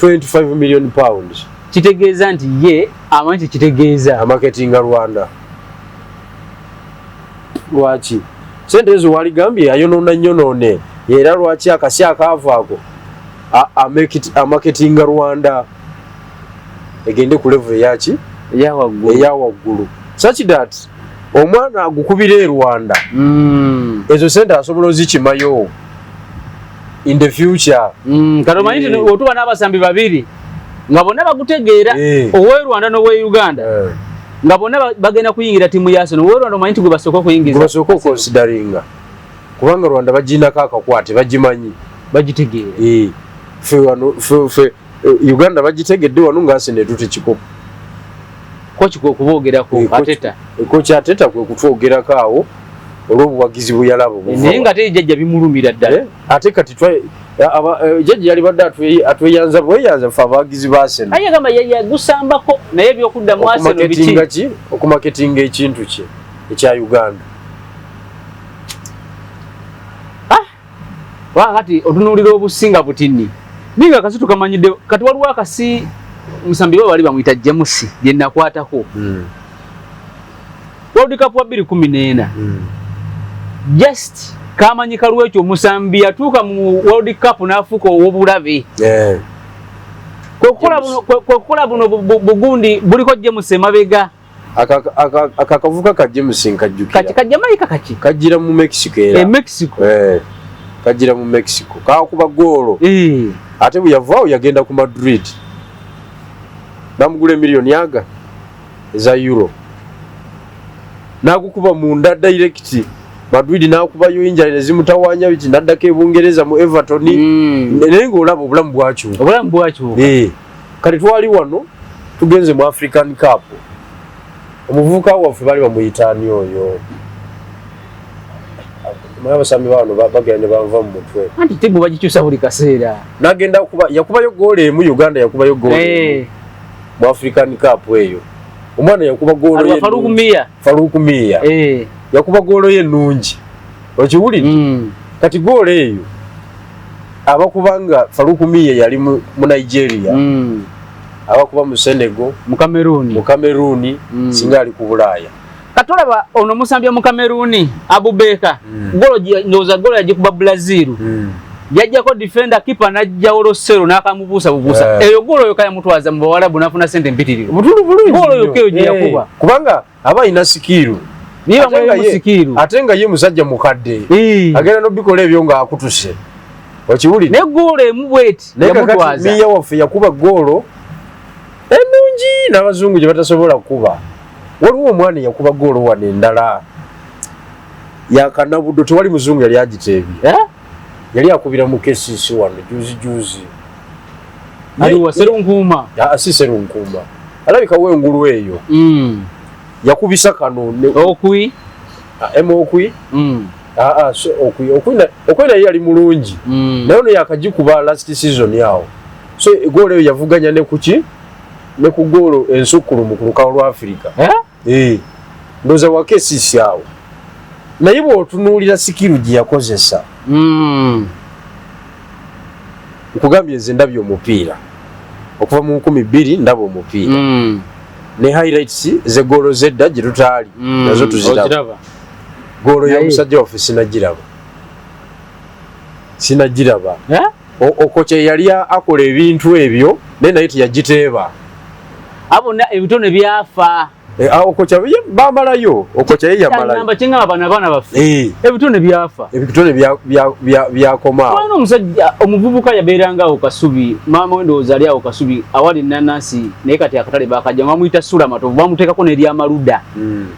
25 million pounds. Kitegeeza nti ye amanyi kitegeeza amaketinga Rwanda. Lwaki sente ezo waligambye ayonoona nnyonoone, era lwaki akasi akaavu ako amaketinga Rwanda egende ku level eyaki eya waggulu, such that omwana agukubira e Rwanda ezo sente asobola ozikimayo in the future. Kati omanyi nti otuba n'abasambi babiri nga bonna bagutegeera, owe Rwanda n'owe Uganda, nga bonna bagenda kuyingira ttiimu ya Arsenal. Owe Rwanda omanyi nti gwe basooka okuyingiza, gwe basooka okuconsideringa, kubanga Rwanda baginako akakwate, bagimanyi, bagitegeera. Ffe wano ffe Uganda bagitegedde wano nga Arsenal etutte kikopo. Kochi kwe kuboogerako Arteta. Kochi Arteta kwe kutwogerako awo olw'obuwagizi bwe yalaba. Naye nga ate jjajja bimulumira ddala. Ate kati jjajja yalibadde atweyanza bweyanza ffe abawagizi ba Arsenal. Aye gamba yagusambako naye ebyokuddamu Arsenal biki? Okumaketinga ekintu kye ekya Uganda. Kati otunuulira obusinga butinni. Ninga akasi tukamanyidde, kati waliwo akasi musambi bo bali bamuyita James gye nakwatako. World Cup wa 2014. Just kamanyika lwekyo omusambi yatuuka mu World Cup n'afuuka ow'obulabe. Kwe kukola buno bugundi buliko James emabega. Akakavuka ka James nkajjukira. Kati ka Jamaica kaki? Kajjira mu Mexico era. Mexico. Kajjira mu Mexico. Kakuba goolo. Ate bwe yavaawo yagenda ku Madrid. Bamugula emiliyoni aga eza euro. N'agukuba munda direct. Madrid n'akubayo injury ne zimutawaanya biki n'addako e Bungereza mu Everton. Naye ng'olaba obulamu bwakyuka. Obulamu bwakyuka. Kati twali wano tugenze mu African Cup. Omuvubuka waffe bali bamuyita ani oyo? Mwana abasambi bano bagenda ne banva mu mutwe. Anti ttiimu bagikyusa buli kaseera. N'agenda kuba yakubayo goolo emu Uganda yakubayo goolo emu mu African Cup eyo. Omwana yakuba goolo ye Farouk Miya. Farouk Miya. Yakuba goolo ye nnungi. Okiwulidde? Kati goolo eyo abakubanga Farouk Miya yali mu Nigeria. Abakuba mu Senegal, mu Cameroon, singa ali ku Bulaaya. Katolaba ono musambya mu Kameruni Abubeka golo ndowooza golo yagikuba Brazil yajjako defender keeper n'ajja olosero n'akamubuusa bubuusa. Eyo golo yo kayamutwaza mu Bawarabu n'afuna sente mpitirivu. Butulu bulungi Golo nnyo. yokka eyo gye yakuba. Kubanga aba alina skill. Niye Ate nga bamwemu skill. Ate nga ye musajja mukadde, agenda nobikola ebyo ng'akutuse, okiwulire. Naye golo emu bweti Naye kakati yamutwaza. Miya waffe yakuba goolo ennungi n'abazungu gye batasobola kukuba. Waliwo omwana yakuba goolo wano endala yakanabuddo, tewali muzungu yali agiteebye. Eh? Yali akubira mu KCC wano juzi juzi. Aliwa Serunkuuma? Ah, si Serunkuuma, alabika wengulu eyo. Yakubisa kano Okwi. Ah, emu Okwi. Ah, ah, so Okwi, Okwi naye yali mulungi. Naye ono yakagikuba last season awo. So goolo eyo yavuganya ne kuki, ne ku goolo ensukkulumu ku lukalu lwa Africa. Eh? Eh, ndowooza wa KCC awo. Naye bw'otunuulira skill gye yakozesa, nkugambye nze ndabye omupiira okuva mu 2000, ndaba omupiira ne highlights zegoolo zedda gye tutaali nazo tuziraba. Oziraba. Goolo Naye- y'omusajja waffe sinagiraba, sinagiraba. Eh? Okocha yali akola ebintu ebyo naye teyagiteeba. Abo ebitone byafa. Eh, ah, Okocha bamalayo, Okocha ye yamalayo. Namba kyengamba bano abaana baffe, ebitone byafa. Ebitone byakomaawo. Waliwo omusajja omuvubuka yabeeranga awo Kasubi, maama we ndowooza ali awo Kasubi awali nanansi, naye kati akatale bakajja, bamuyita Sula Matovu, bamuteekako n'eryamaluda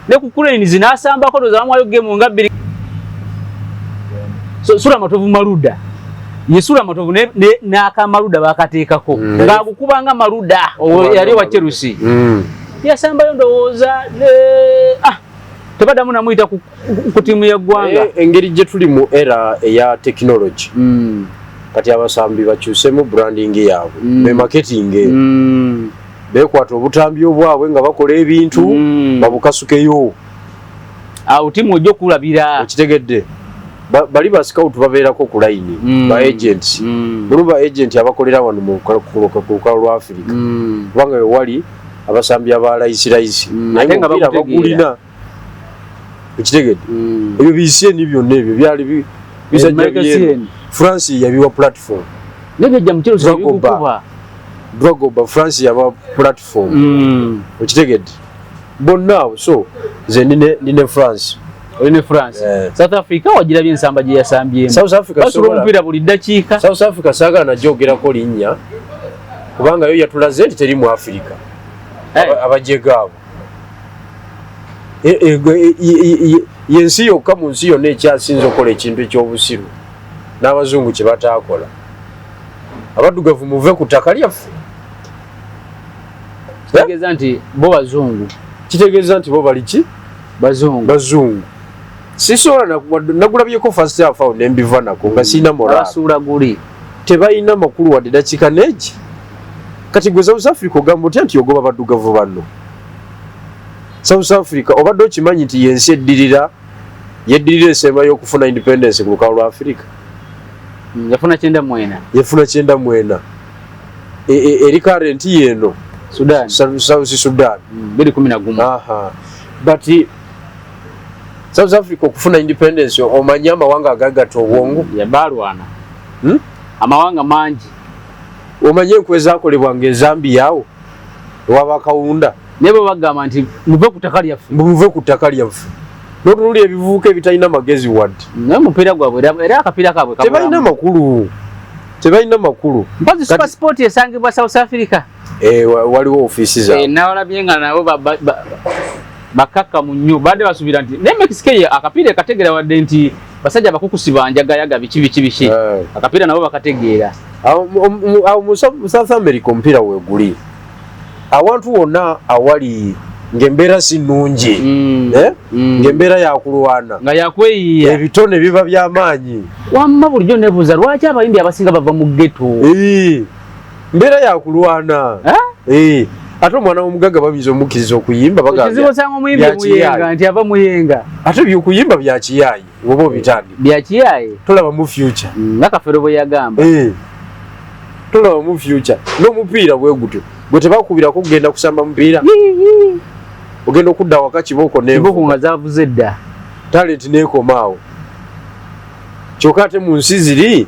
ne ku Cranes n'asambako, ndowooza bamuwayo game nga bbiri. So, Sula Matovu Maluda ye Sula Matovu n'akamaluda bakateekako ng'agukubanga Maluda yali wa Chelsea. Yasambayo ndowooza ah, tebaddamu namuyita ku ttiimu y'eggwanga. Engeri gye tuli mu era eya technology, kati abasambi bakyusemu branding yaabwe, be marketing eyo. Bekwata obutambi obwabwe nga bakola ebintu, babukasukeyo. Awo tiimu ojja okulabira. Okitegedde? Bali ba scout babeerako ku line, ba agents, mulimu ba agent abakolera wano ku lukalu lwa Africa, kubanga wewali abasambi aba layisi layisi, naye Ate nga omupiira bagutegeera. bagulina, okitegedde? Ebyo bisieni byonna ebyo byali bisajja Michael byeru. Essien. France yabiwa platform. Naye byajja mu Chelsea Drogba. bigukuba. Drogba, France yaba platform. Okitegedde? Bonna abo. So nze nine France. Oli ne France. Eh. South Africa wagirabye ensamba gye yasambyemu? South Africa Basula sobola- omupiira buli ddakiika. South Africa saagala nagyogerako linnya kubanga yo yatulaze nti teri mu Africa. Eh. Abajega abo, yensi yokka mu nsi yonna ekyasinza okukola ekintu ekyobusiru n'abazungu kye bataakola. Abaddugavu muve ku ttaka lyaffe. Kitegeeza nti bo bazungu? Kitegeeza nti bo bali ki? Bazungu. Bazungu. Sisobola nagulabyeko first half awo nembiva nako nga sirina moral. Abasuula guli. Tebalina makulu wadde dakiika neegi. Kati gwe South Africa ogamba otya nti ogoba baddugavu banno? South Africa obadde okimanyi nti yensi eddirira, yeddirira esembayo okufuna independence ku lukalu lwa Africa? Yafuna 94. Yefuna 94. Eri current yeeno. Sudan. South Sudan. 2011. Aha. But South Africa okufuna independence, omanyi amawanga agagatta obwongo? Yabalwana. Hmm? Amawanga mangi. Omanyi enkwe ezakolebwanga e Zambia awo ewabakawunda? Naye bo bagamba nti muve ku ttaka lyaffe. Muve ku ttaka lyaffe, notunuli ebivubuka ebitalina magezi wadde. Naye omupiira gwabwe era akapiira kaabwe Tebalina makulu, tebalina makulu. Mpozi Super Sport esangibwa South Africa. Eh, waliwo ofiisi zaabwe. Eh, nawalabye nga nabo bakakkamu nnyo, badde basuubira nti naye Mexico ye akapiira ekategeera, wadde nti basajja bakukusi banjagayaga biki biki biki. Akapiira nabo bakategeera. Awo mu South America omupiira weeguli awantu wonna awali ng'embeera si nnungi, eh? Ng'embeera yakulwana, nga yakweyiya, ebitone biba by'amaanyi. Wamma bulijjo nebuuza lwaki abayimbi abasinga bava mu ghetto. Eh, mbeera yakulwana. Eh? Eh, ate omwana w'omugagga bayinza omukkiriza okuyimba, Ekizibu bagamba osanga omuyimbi bya kiyaayi. Muyenga nti ava Muyenga. Ate byokuyimba bya kiyaayi oba obitandika, Byakiyaye. tolaba mu future. Nga Kafero bwe yagamba. Eh, tolaba mu future. N'omupiira bwe gutyo, gwe tebakubirako kugenda kusamba mupiira. Ogenda okudda awaka kibooko. Kibooko nga zavuze dda. Talent neekomaawo. Kyokka ate mu nsi ziri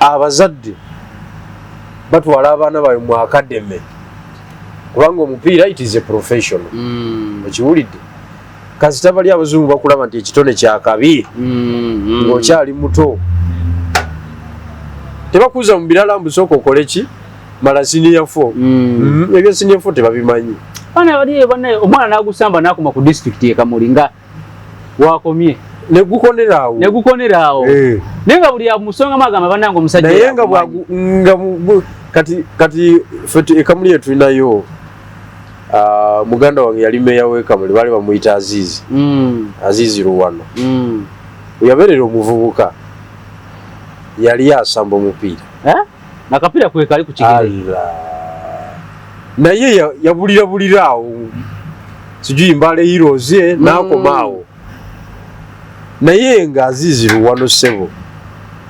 abazadde batwala abaana baabwe mu academy, kubanga omupiira, it is a professional. Okiwulidde? Kasita bali abazungu bakulaba nti ekitone kyakabi ng'okyali muto, tebakuza mu birala mbu sooka okole ki, mala senior four. Ebya senior four tebabimanyi. Bana bali bana, omwana nagusamba nakoma ku district ye Kamuli nga wakomye. Negukonera awo. Negukonera awo. Naye nga buli amusonga magamba, bannange, omusajja naye nga yagumanyi. Bwagu nga kati ffe ekamuli yetulinayo, muganda wange yali meeya w'ekamuli, baali bamuyita Azizi. Azizi Luwano. Yabeerera omuvubuka, yali asamba omupiira. Eh? Nakapiira kwe kali ku kigere. Allah. Naye yabulira bulira awo, sijui Mbale Heroes, n'akoma awo. Naye nga Azizi Luwano ssebo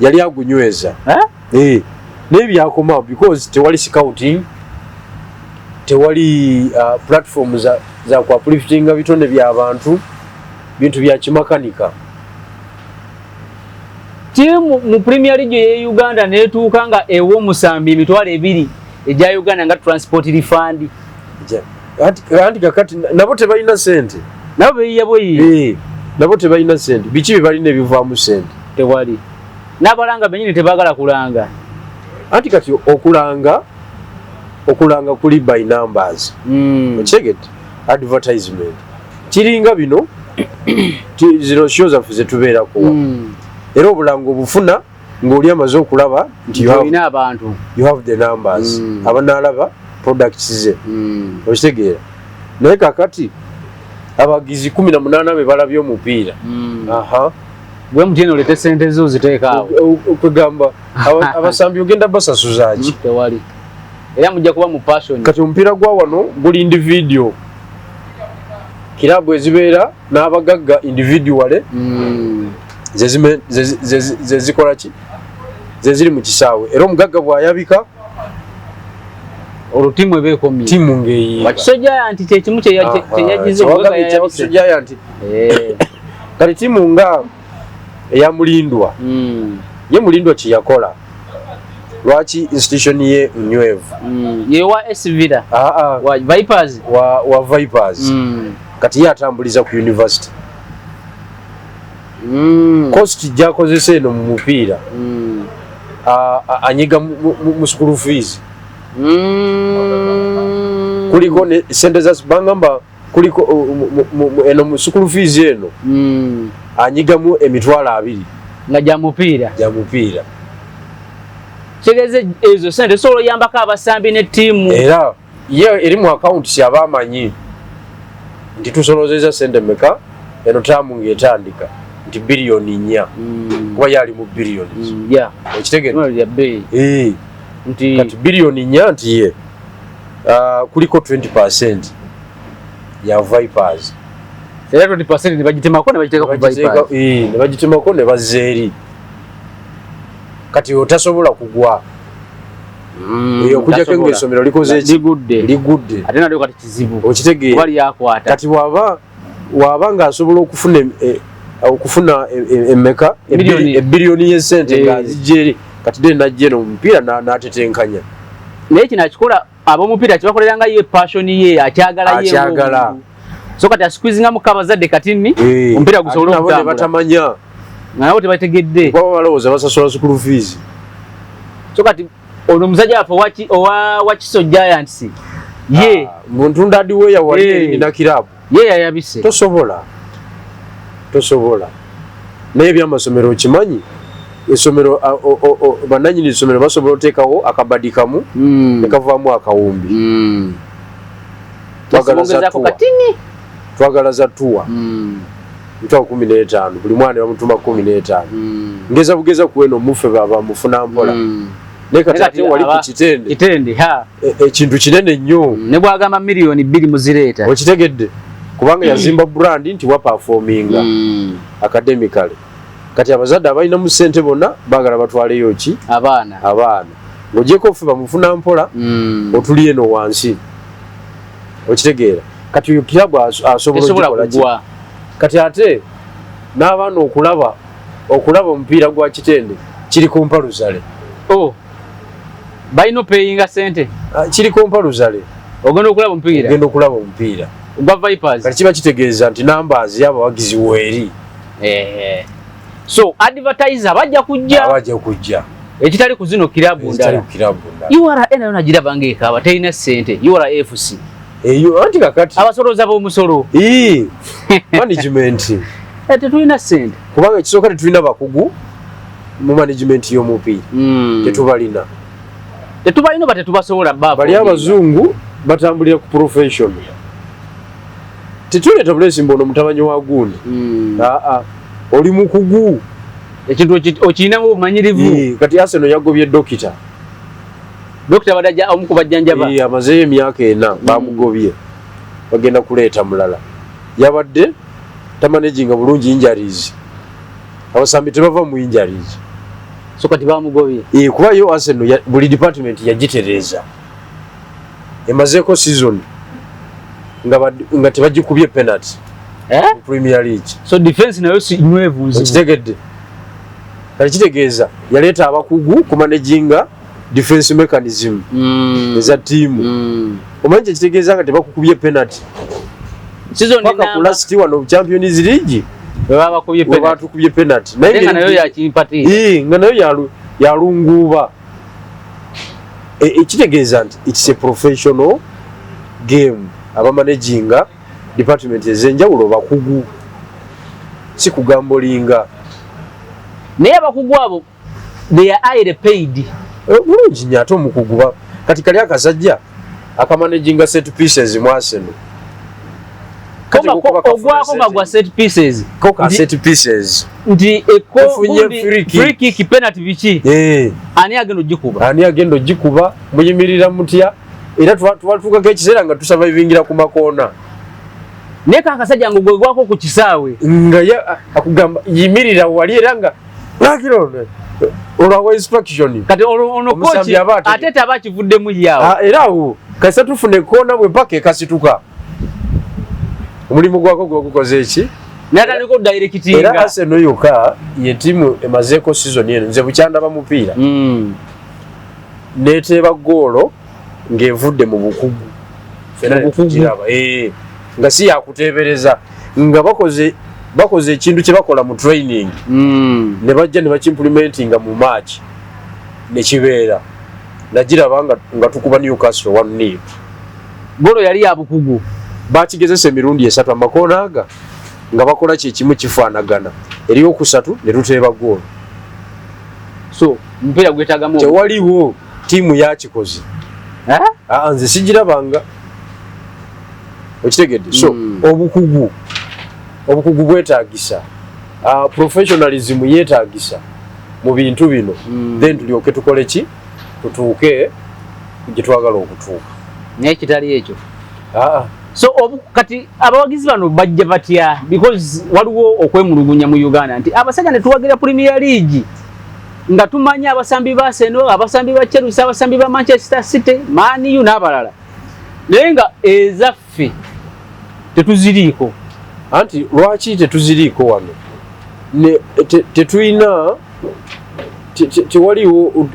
yali agunyweza. Eh? Eh, naye byakomawo because tewali scouting, tewali platform za ku upliftinga bitone by'abantu, bintu bya kimakanika. Tiimu mu Premier League ye Uganda netuuka nga ewa omusambi 20,000 egya Uganda nga transport refund. Anti kakati nabo tebalina sente. Nabo beyiya bweyiya. Eh, nabo tebalina sente. Biki bye balina ebivaamu sente? Tewali. N'abalanga benyini tebaagala kulanga. Anti kati okulanga kuli by numbers. Okitegedde? Advertisement kiringa bino zino show zaffe zetubeerako. Era obulango obufuna ng'oli amaze okulaba nti olina abantu. You have the numbers. Abanaalaba products ze. Okitegeera? Naye kakati abagizi 18 be balabye omupiira. Aha. Gwe mutino olete sente zo ziteeka awo. Kwegamba abasambi ogenda basasuzaaki? Tewali. Era mujja kuba mu passion. Kati omupiira gwa wano guli individual, kirabu ezibeera n'abagagga individually ze zikola ki, ze ziri mu kisaawe. Era omugagga bw'ayabika, olwo tiimu eba ekomye. Tiimu ng'eyiika. Wakiso Giant kyekimu kyeyagize omugagga yayabise. Wakiso Giant. Kati tiimu nga eya Mulindwa, ye Mulindwa kyeyakola, lwaki institution ye nywevu? Ye wa SC Villa? Aa. Wa Vipers? Wa Vipers. Kati ye atambuliza ku university. Cost gyakozesa eno mu mupiira, anyiga mu school fees. Kuliko ne sente za bangamba, kuliko eno mu school fees eno anyigamu 20,000. Nga gya mupiira. Gya mupiira. Kitegeeza ezo sente osobola oyambako abasambi ne ttiimu. Era ye eri mu accounts, aba amanyi nti tusolozeza sente meka eno taamu ng'etandika, nti 4 biliyoni, kuba ye ali mu billions. Okitegeera? Nnyo lya bbeeyi. Eh, nti kati 4 biliyoni nti ye kuliko 20% ya Vipers. Era 20% ne bagitemako ne bagiteeka ku Vipers. Eh, ne bagitemako ne bazza eri. Kati otasobola kugwa eyo okujjako tasobola. Ng'essomero likoze ki? Ligudde. Ligudde. Ate nalyo kati kizibu. Okitegeera? Kuba lyakwata. Kati waba ng'asobola okufuna okufuna emeka? Miliyoni. Ebbiliyoni y'esente Eh. nga zijja eri, kati de najja eno omupiira n'atetenkanya. Naye kino akikola, ab'omupiira kibakolera nga ye passion ye, akyagala ye Akyagala. ng'omuntu. So kati asqueezingamu abazadde katini Eh, omupiira gusobole ate nabo ne okutambula. batamanya. Nga nabo tebategedde. Kuba balowooza basasula school fees. So kati ono omusajja waffe owa Wakiso Giants ye Ah, muntu ndadiweya wali Eh. nina kirabu. Ye yayabise. Tosobola. Naye ebyamasomero okimanyi, essomero bannannyini essomero basobola oteekawo akabadi kamu ne kavaamu akawumbi. Twagala za Bongezako tour. katini. Twagala za tour 15,000, buli mwana bamutuma 15. Ngeza bugeza ku eno mufe baba mufuna mpola. Naye kati Naye ate wali ku Kitende, Kitende ha. Ekintu kinene nnyo. Ne bwagamba 2 miliyoni muzireeta. Okitegedde? Kubanga yazimba brand nti waperforminga academically. Kati abazadde abalinamu ssente bonna baagala batwaleyo ki? Abaana. Abaana. Ng'ogyeko ffe bamufuna mpola, otuli eno wansi, okitegeera? Kati oyo kirabu asobola ogikola ki? Kati ate n'abaana okulaba omupiira gwa Kitende kiri compulsory. Oh. Balina opeyinga sente. Ah, kiri compulsory. Ogenda okulaba omupiira. Ogenda okulaba omupiira gwa Vipers. Kati kiba kitegeeza nti numbers y'abawagizi weeri. Eh. So advertiser bajja kujja. Abajja kujja. Ekitali ku zino kirabu ndala. Ekitali ku kirabu ndala. URA nayo nagiraba ng'ekaaba terina ssente. URA FC. Eyo anti kakati. Abasolooza b'omusolo. Ii. Management. Eh, tetulina ssente. Kubanga ekisooka tetulina bakugu mu management y'omupiira. Tetubalina. Tetubalina oba tetubasobola ba. Bali abazungu batambulira ku profession. Tetuleeta bulesi mbono mutabanyi wa gundi. Aa, oli mukugu. Ekintu okirinamu obumanyirivu. Kati Arsenal yagobye dokita. Dokita badajja omu ku bajjanjaba. Amazeeyo emyaka 4 bamugobye. Bagenda kuleeta mulala. Yabadde tamanaginga bulungi injuries. Abasambi tebava mu injuries. So kati bamugobye. Kuba yo Arsenal buli department yagitereeza. Emazeeko season nga tebagikubye penalty. Eh? Premier League. So defense nayo si nywevu nzibu. Okitegedde. Kati kitegeeza yaleeta abakugu ku managinga defense mechanism eza ttiimu. Omanyi kye kitegeeza nga tebakukubye penalty. Season paka ku last one Champions League we babakubye penalty. Batukubye penalty. Naye nga nayo yakimpati. Nga nayo yalunguuba. Ekitegeeza nti it's a professional game. Abamanaginga department ez'enjawulo bakugu. Si kugambolinga. Naye abakugu abo they are highly paid. Bulungi nnyo ate omukugu kati kali akasajja akamanaginga set pieces mu Arsenal. Ogwako nga gwa set pieces. Koka set pieces. Nti eko free kick penalty biki? Ani agenda ogikuba? Ani agenda ogikuba? Muyimirira mutya? Era twatuukako ekiseera nga tusurvivingira ku makoona. Naye kakasajja nga gwe gwako ku kisaawe. Nga ye akugamba yimirira wali era nga nakiro olwa instruction. Kati ono coach ate taba kivuddemu yawo. Era awo kasita tufune koona bwe mpaka ekasituka. Omulimu gwako gwe gukoze eki? Natandika okudirectinga. Era Arsenal yokka ye ttiimu emazeeko season eno nze bukyandaba mupiira. Neteeba ggoolo ng'evudde mu bukugu. Ffenna tukiraba. Nga si yakuteebereza nga bakoze ekintu kye bakola mu training. Ne bajja ne bakimplementinga mu match ne kibeera. Nagiraba nga tukuba Newcastle 1-0. Ggoolo yali ya bukugu. Bakigezesa emirundi 3 amakoona aga nga bakola kye kimu kifaanagana. Eriyo okusatu ne tuteeba ggoolo. So omupiira gwetaagamu tewaliwo ttiimu yakikoze. Nze sigirabanga. Okitegedde? So obukugu bwetaagisa. Professionalism yeetaagisa mu bintu bino. Then tulyoke tukole ki? Tutuuke gye twagala okutuuka. Naye kitali ekyo. So kati abawagizi bano bajja batya? Because waliwo okwemulugunya mu Uganda nti abasajja ne tuwagira Premier League nga tumanyi abasambi ba Arsenal, abasambi ba Chelsea, abasambi ba Manchester City, Man U n'abalala. Naye nga ezaffe tetuziriiko. Anti lwaki tetuziriiko wano? Tetulina tewaliwo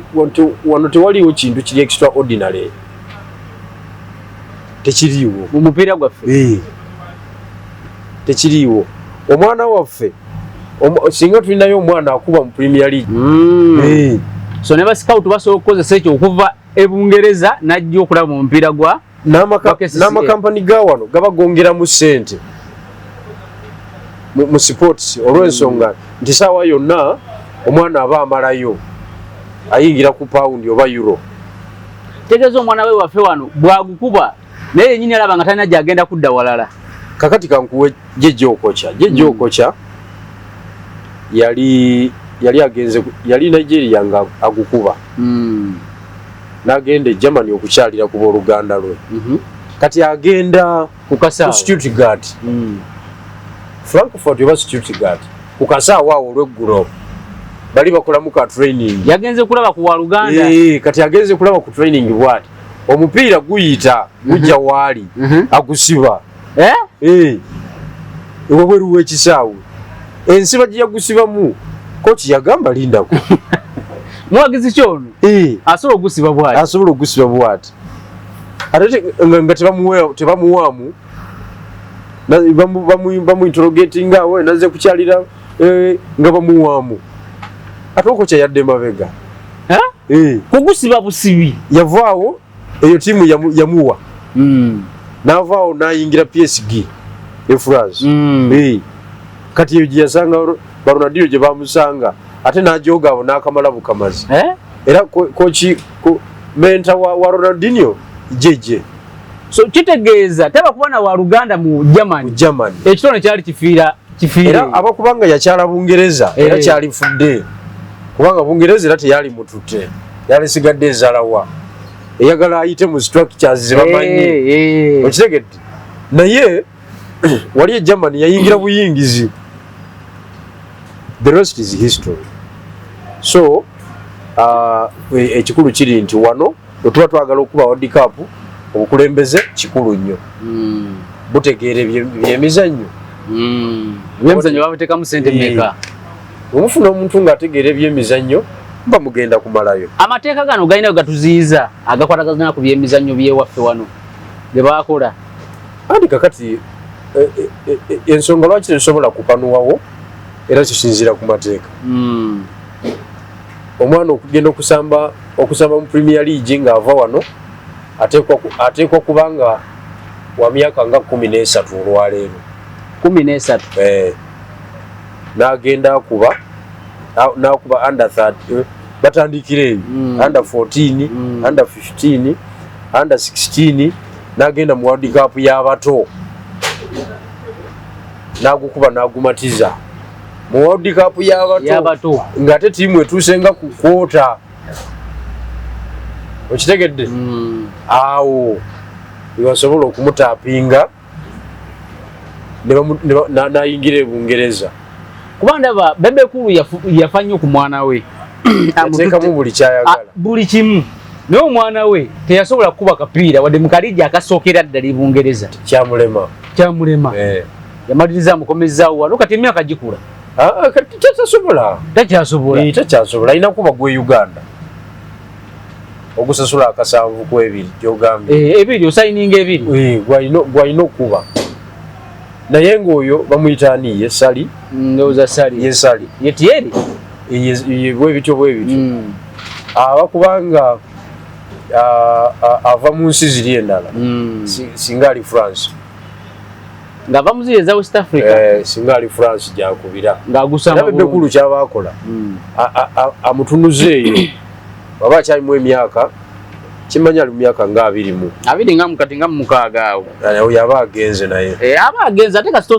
wano tewaliwo kintu kiri extraordinary. Tekiriiwo. Mu mupiira gwaffe. Tekiriiwo. Omwana waffe singa tulinayo omwana akuba mu Premier League. So ne ba scout basobola okukozesa ekyo okuva e Bungereza n'ajja okulaba mu mupiira gwa n'amakampani ga wano gaba gongeramu ssente mu sports olw'ensonga nti saawa yonna omwana aba amalayo ayingira ku pound oba euro. Tegeeza omwana we waffe wano bw'agukuba naye yennyini alaba nga talina gy'agenda kudda walala. Kakati kankuwe Jjejja Okocha. Jjejja Okocha yali agenze yali Nigeria nga agukuba. N'agenda e Germany okukyalira ku booluganda lwe. Kati agenda ku Stuttgart. Frankfurt oba Stuttgart. Ku kasaawe awo olw'eggulo. Bali bakolamu ka training. Yagenze kulaba ku waluganda. Kati agenze kulaba ku training bw'ati. Omupiira guyita gujja waali agusiba. Eh? Eh. Ewabweru w'ekisaawe ensi bagiya gusibamu. Koki yagamba lindako. Muwagizi ki ono? Eh. Asobola ogusiba bwati. Asobola ogusiba bwati. Ate nga tebamuwaamu bamu interrogatinga awo naze kukyalira nga bamuwaamu ate okocha yadde mabega. Eh? Kugusiba busibi. Yavaawo eyo tiimu yamuwa n'avaawo n'ayingira PSG e France. Kati eyo gye yasanga ba Ronaldinho gye bamusanga ate n'ajoga abo n'akamala bukamazi. Eh? Era kochi mentor wa Ronaldinho jeje. So kitegeeza taba kuba na waluganda mu Germany. Germany. Ekitone kyali kifiira kifiire. Era abakubanga yakyala Bungereza era kyalifudde kubanga Bungereza era teyali mututte, yalisigadde ezalawa eyagala ayite mu structures zebamanyi. Okitegedde? Naye wali e Germany yayingira buyingizi, the rest is history. So ekikulu kiri nti wano bwe tuba twagala okuba World Cup, obukulembeze kikulu nnyo. Butegeera ebyemizannyo. Ebyemizannyo babuteekamu sente mmeka? Bwemufuna omuntu ng'ategeera ebyemizannyo muba mugenda kumalayo. Amateeka gano galina we gatuziyiza agakwatagana ku byemizannyo byewaffe wano ge bakola? Anti kakati ensonga lwaki tetusobola kupanuwawo era kisinziira ku mateeka. Omwana okugenda okusamba mu Premier League ng'ava wano ateekwa kuba nga wa myaka nga 13 olwaleero. 13. Eh, n'agenda akuba n'akuba under 30, batandikira eyo. Under 14, under 15, under 16, n'agenda mu World Cup y'abato n'agukuba n'agumatiza mu World Cup y'abato. Y'abato. Ng'ate ttiimu etuuse nga ku quarter, okitegedde? Awo webasobola okumutaapinga n'ayingira e Bungereza. Kuba ndaba Bebe Cool yafa nnyo ku mwana we. Yateekamu buli kyayagala. Ah, buli kimu, naye omwana we teyasobola kukuba kapiira wadde mu kaligi akasookera ddala e Bungereza. Kyamulema. Kyamulema. Yamaliriza amukomezaawo wano, kati emyaka gikula. Ah, ah, kati takyasobola. Takyasobola. Eh, takyasobola, alina kuba gwe Uganda ogusasula akasanvu ku ebiri gyogambye. Eh, ebiri osayininga ebiri. Eh, gwalina okuba naye ng'oyo bamuyita ani, ye Sali? Ndowooza Sali. Ye Sali. Ye Tieri. Ye bwebityo bwebityo. Aba kubanga ava mu nsi ziri endala. Singa ali France. Ng'ava mu ziri eza West Africa. Eh, singa ali France gyakubira. Ng'agusamba. Era Bebe Cool kyaba akola amutunuze eyo waba akyalimu emyaka, kimanyi ali mu myaka nga 20. 20 nga mukati nga 60 awo. Oyo aba agenze naye. Eh, aba agenze, ate kasita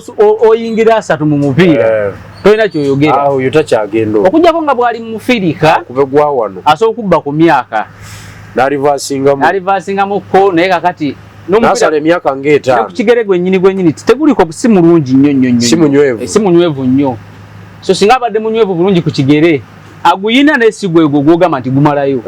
oyingira 30 mu mupiira tolina kyoyogera. Ah, oyo takyagenda okwo. Okuggyako nga bw'ali mu Mufirika. Kube gwa wano. Asobola okubba ku myaka. N'alivasingamu. N'alivasingamuko, naye kakati n'asala emyaka ng'etaano. Ne ku kigere gwennyini gwennyini teguliko, si mulungi nnyo nnyo nnyo. Si munywevu. Eh, si munywevu nnyo. So singa abadde munywevu bulungi ku kigere aguyina, naye si gwegwo gwogamba nti gumalayo.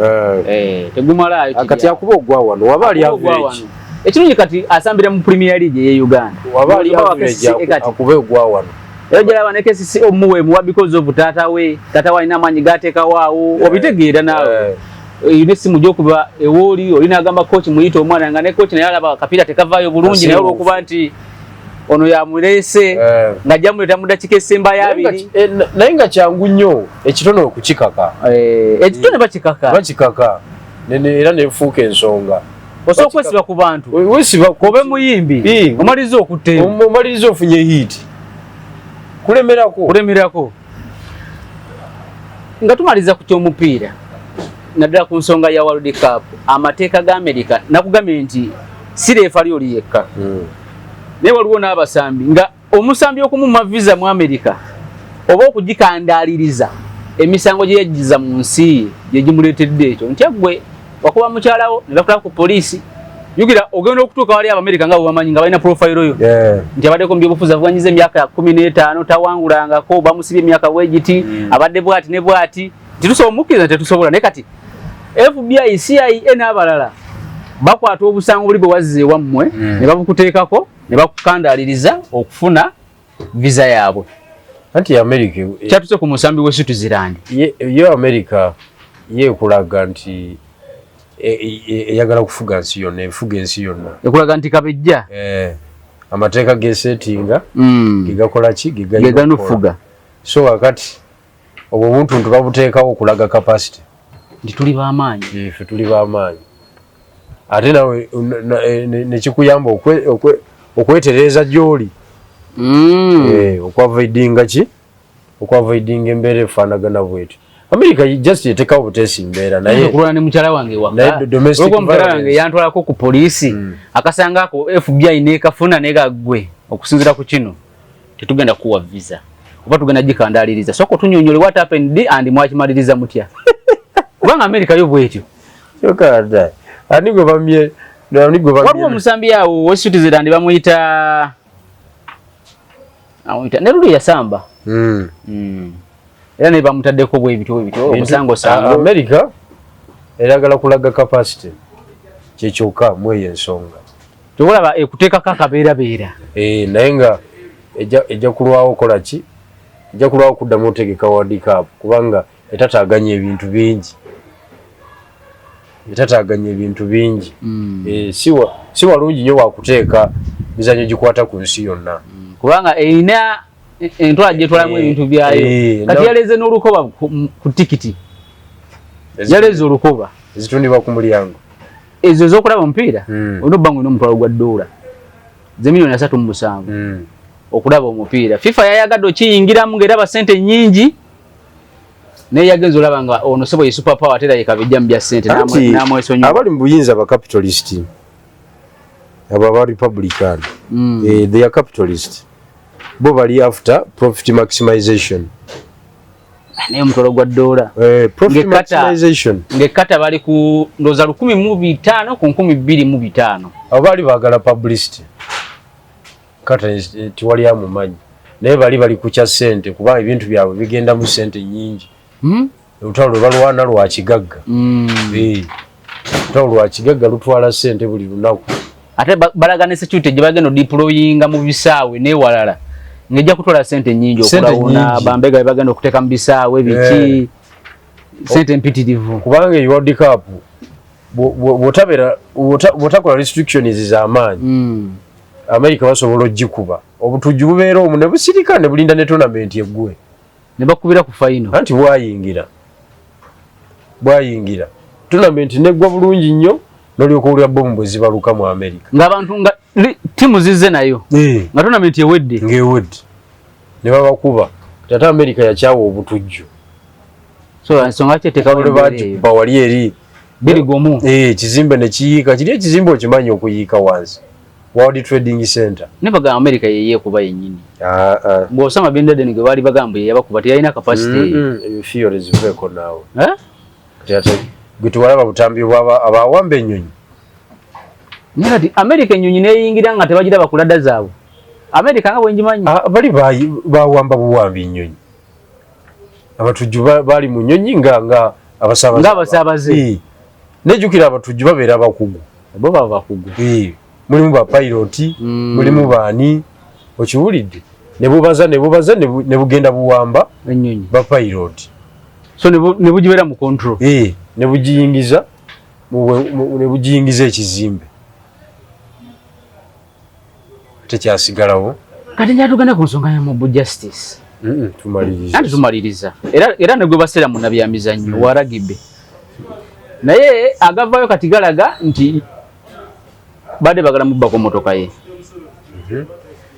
Eh, tegumalayo. Kati akuba ogwa wano waba ali Akuba ogwa average. wano. Ekirungi kati asambira mu Premier League ey'e Uganda. Waba ali Oba wa average KCCA kati. Akube ogwa wano. Era gyalaba ne KCC omuwe muwa because of taata we, taata we alina amaanyi gateekawo awo, obitegeera naawe. Erina essimu gyokuba ewooli oli n'agamba coach muyite omwana, nga ne coach naye alaba akapiira tekavaayo bulungi, naye olwokuba nti ono yamuleese ng'ajja muleeta mu dakiika esembayo 20. Naye nga kyangu nnyo ekitone okukikaka. Eh, ekitone bakikaka. Bakikaka era nefuuka ensonga. Osobola okwesiba ku bantu. Wesiba. Obe muyimbi omaliriza okutteyo. Omaliriza ofunye hit kulemerako. Kulemerako. Nga tumaliriza ku ky'omupiira, naddala ku nsonga ya World Cup, amateeka ga America, nakugambye nti si referee oli yekka, naye waliwo n'abasambi, nga omusambi okumumma visa mu America oba okugikandaaliriza, emisango gye yajjiza mu nsi ye gye gimuleetedde ekyo, nti gwe wakuba mukyalawo ne bakula ku poliisi. Jjukira ogenda okutuuka wali Abamerika nga bwe bamanyi nga balina profile yo nti abaddeko mu byobufuzi, avuganyiza emyaka 15, tawangulangako, bamusibye emyaka bwegiti, abadde bwati ne bwati, nti tusobola omukkiriza, tetusobola. Naye kati FBI, CIA n'abalala bakwata obusango buli bwe wazza ewammwe ne babukuteekako. Ne bakukandaaliriza okufuna visa yaabwe. Anti America kyatuse ku musambi w'e Switzerland. Yo America yekulaga nti eyagala kufuga nsi yonna, efuga ensi yonna. Ekulaga nti kabejja. Amateeka gesetinga gegakola ki, geganufuga. So wakati obwo obuntu babuteekawo okulaga capacity nti tuli b'amaanyi. Ife tuli b'amaanyi, ate nawe nekikuyamba okwetereeza gy'oli, okwavoidinga ki, okwavoidinga embeera efaanagana bwetyo. America just etekawo buteesi mbeera. Naye okulwana ne mukyala wange waka, mukyala wange yantwalako ku poliisi, akasanga ako FBI nekafuna negaggwe okusinziira ku kino tetugenda kuwa visa oba tugenda gikandaliriza. Soko tunyonyole what happened and mwakimaliriza mutya, kubanga America yo bwetyo. Kyokka ani gwe bamye, ani gwe bamye? Waliwo omusambi awo we Switzerland bamuyita, amuyita ne luli yasamba. Era ne bamutaddeko bwebityo bwebityo omusango sango. America eragala kulaga capacity kyekyokka mweyo ensonga. Tewolaba ekuteekako akabeerabeera. Naye nga ejja kulwawo okola ki, ejja kulwawo okuddamu otegeka World Cup, kubanga etataaganya ebintu bingi, etataaganya ebintu bingi. Si walungi nnyo wakuteeka mizannyo gikwata ku nsi yonna. Kubanga erina entwala gyetwalamu ebintu byayo. Kati yaleeze n'olukoba ku tikiti, yaleeze olukoba ezitundibwa ku mulyango ezo ez'okulaba omupiira. Olina obba nga olina omutwalo gwa ddoola ze miliyoni 37 okulaba omupiira. FIFA yayagadde okiyingiramu ng'eraba ssente nnyingi, naye yagenza olaba nga ono sebo ye super power, ate era ye kabejja mu bya ssente n'amwesonyiwa. Abali mu buyinza ba capitalist, abo aba Republican, they are capitalist, bo bali after profit maximization. Naye omutwalo gwa ddoola profit maximization. Ng'ekkata bali ku ndowooza 1005 ku 2500. Abo baali baagala publicity, kata tiwali amumanyi, naye bali kukya ssente, kubanga ebintu byabwe bigendamu ssente nnyingi. Olutalo lwe balwana lwa kigagga. Olutalo lwa kigagga lutwala ssente buli lunaku. Ate balaga ne security gye bagenda odeployinga mu bisaawe n'ewalala ng'ejja kutwala ssente nnyingi okulawuna bambega be bagenda okuteeka mu bisaawe biki, ssente mpitirivu. Kubanga eyo World Cup bw'otabeera bw'otakola restrictions z'amaanyi, America basobola ogikuba, obutujju bubeera omwo ne busirika ne bulinda ne tournament eggwe. Ne bakubira ku final. Anti bwayingira tournament neggwa bulungi nnyo, n'olyoka owulira bomu bwe zibaluka mu America. Ng'abantu nga ttiimu zizze nayo nga tournament ewedde. Ng'ewedde ne babakuba. Ate America yakyawa obutujju. So ensonga kyeteekawo. Bagikuba wali eri 2-1. Ekizimbe ne kiyiika kiri, ekizimbe okimanyi okuyiika wansi, World Trading Center. Ne bagamba America yeyeekuba yennyini. Bw'osoma Bin Laden gwe baali bagamba yeyabakuba teyalina capacity. Ebyo theory ziveeko naawe. Kati ate gwe tewalaba butambi bwaba abawamba ennyonyi? Naye kati America ennyonyi neyingira nga tebagiraba ku radar zaabwe, America nga bwengimanyi. Bali bawamba buwambi ennyonyi, abatujju baali mu nnyonyi nga abasaabaze. Ng'abasaabaze. Nejjukira abatujju babeera bakugu. Bo baba bakugu. Mulimu ba pilot, mulimu baani, okiwulidde, ne bubaza ne bubaza ne bugenda buwamba ennyonyi ba pilot. So ne bugibeera mu control. Ne bugiyingiza ne bugiyingiza ekizimbe, tekyasigalawo. Kati njala tugende ku nsonga ya mob justice. Tumaliriza. Anti tumaliriza era ne gwe baseera mu nabyamizannyo wa rugby, naye agavaayo kati galaga nti badde bagala mubbako motoka ye.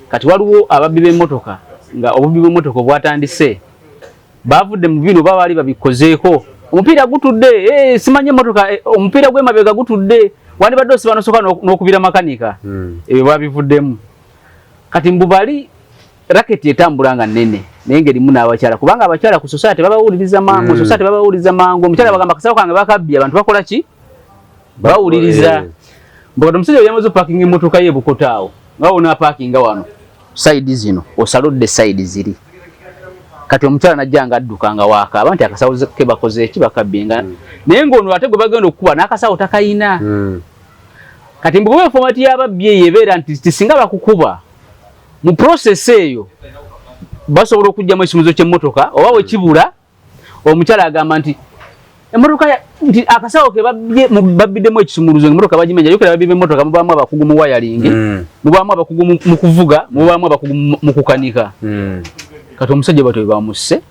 Kati waliwo ababbi b'emmotoka nga obubbi bw'emmotoka obwatandise bavudde mu bino, oba baali babikozeeko. Omupiira gutudde, simanyi emmotoka, omupiira gw'emabega gutudde, wandibadde osiba nosooka n'okubira makanika. Ebyo babivuddemu. Kati mbu bali racket etambula nga nnene, naye ng'erimu n'abakyala, kubanga abakyala ku society babawuliriza mangu. Society babawuliriza mangu. Omukyala bagamba akasawo kange bakabbye, abantu bakola ki? Bawuliriza. Mbakati omusajja yamaze opakinga emmotoka ye Bukota awo, nga wona apakinga wano side zino, osalodde side ziri. Kati omukyala najja nga adduka nga wakaaba nti akasawo ke bakoze eki? Bakabbye. Nga naye ng'ono ate gwe bagenda okukuba n'akasawo takayina. Kati mbukuba format y'ababbi eyo ebeera nti singa bakukuba mu process eyo basobola okugyamu ekisumuluzo ky'emmotoka oba wekibula, omukyala agamba nti emmotoka nti akasawo ke babbiddemu ekisumuluzo, emmotoka bagimenya. Yokera babbi b'emmotoka mubaamu abakugu mu wiring, mubaamu abakugu mu kuvuga, mubaamu abakugu mu kukanika. Kati omusajja batyo bamusse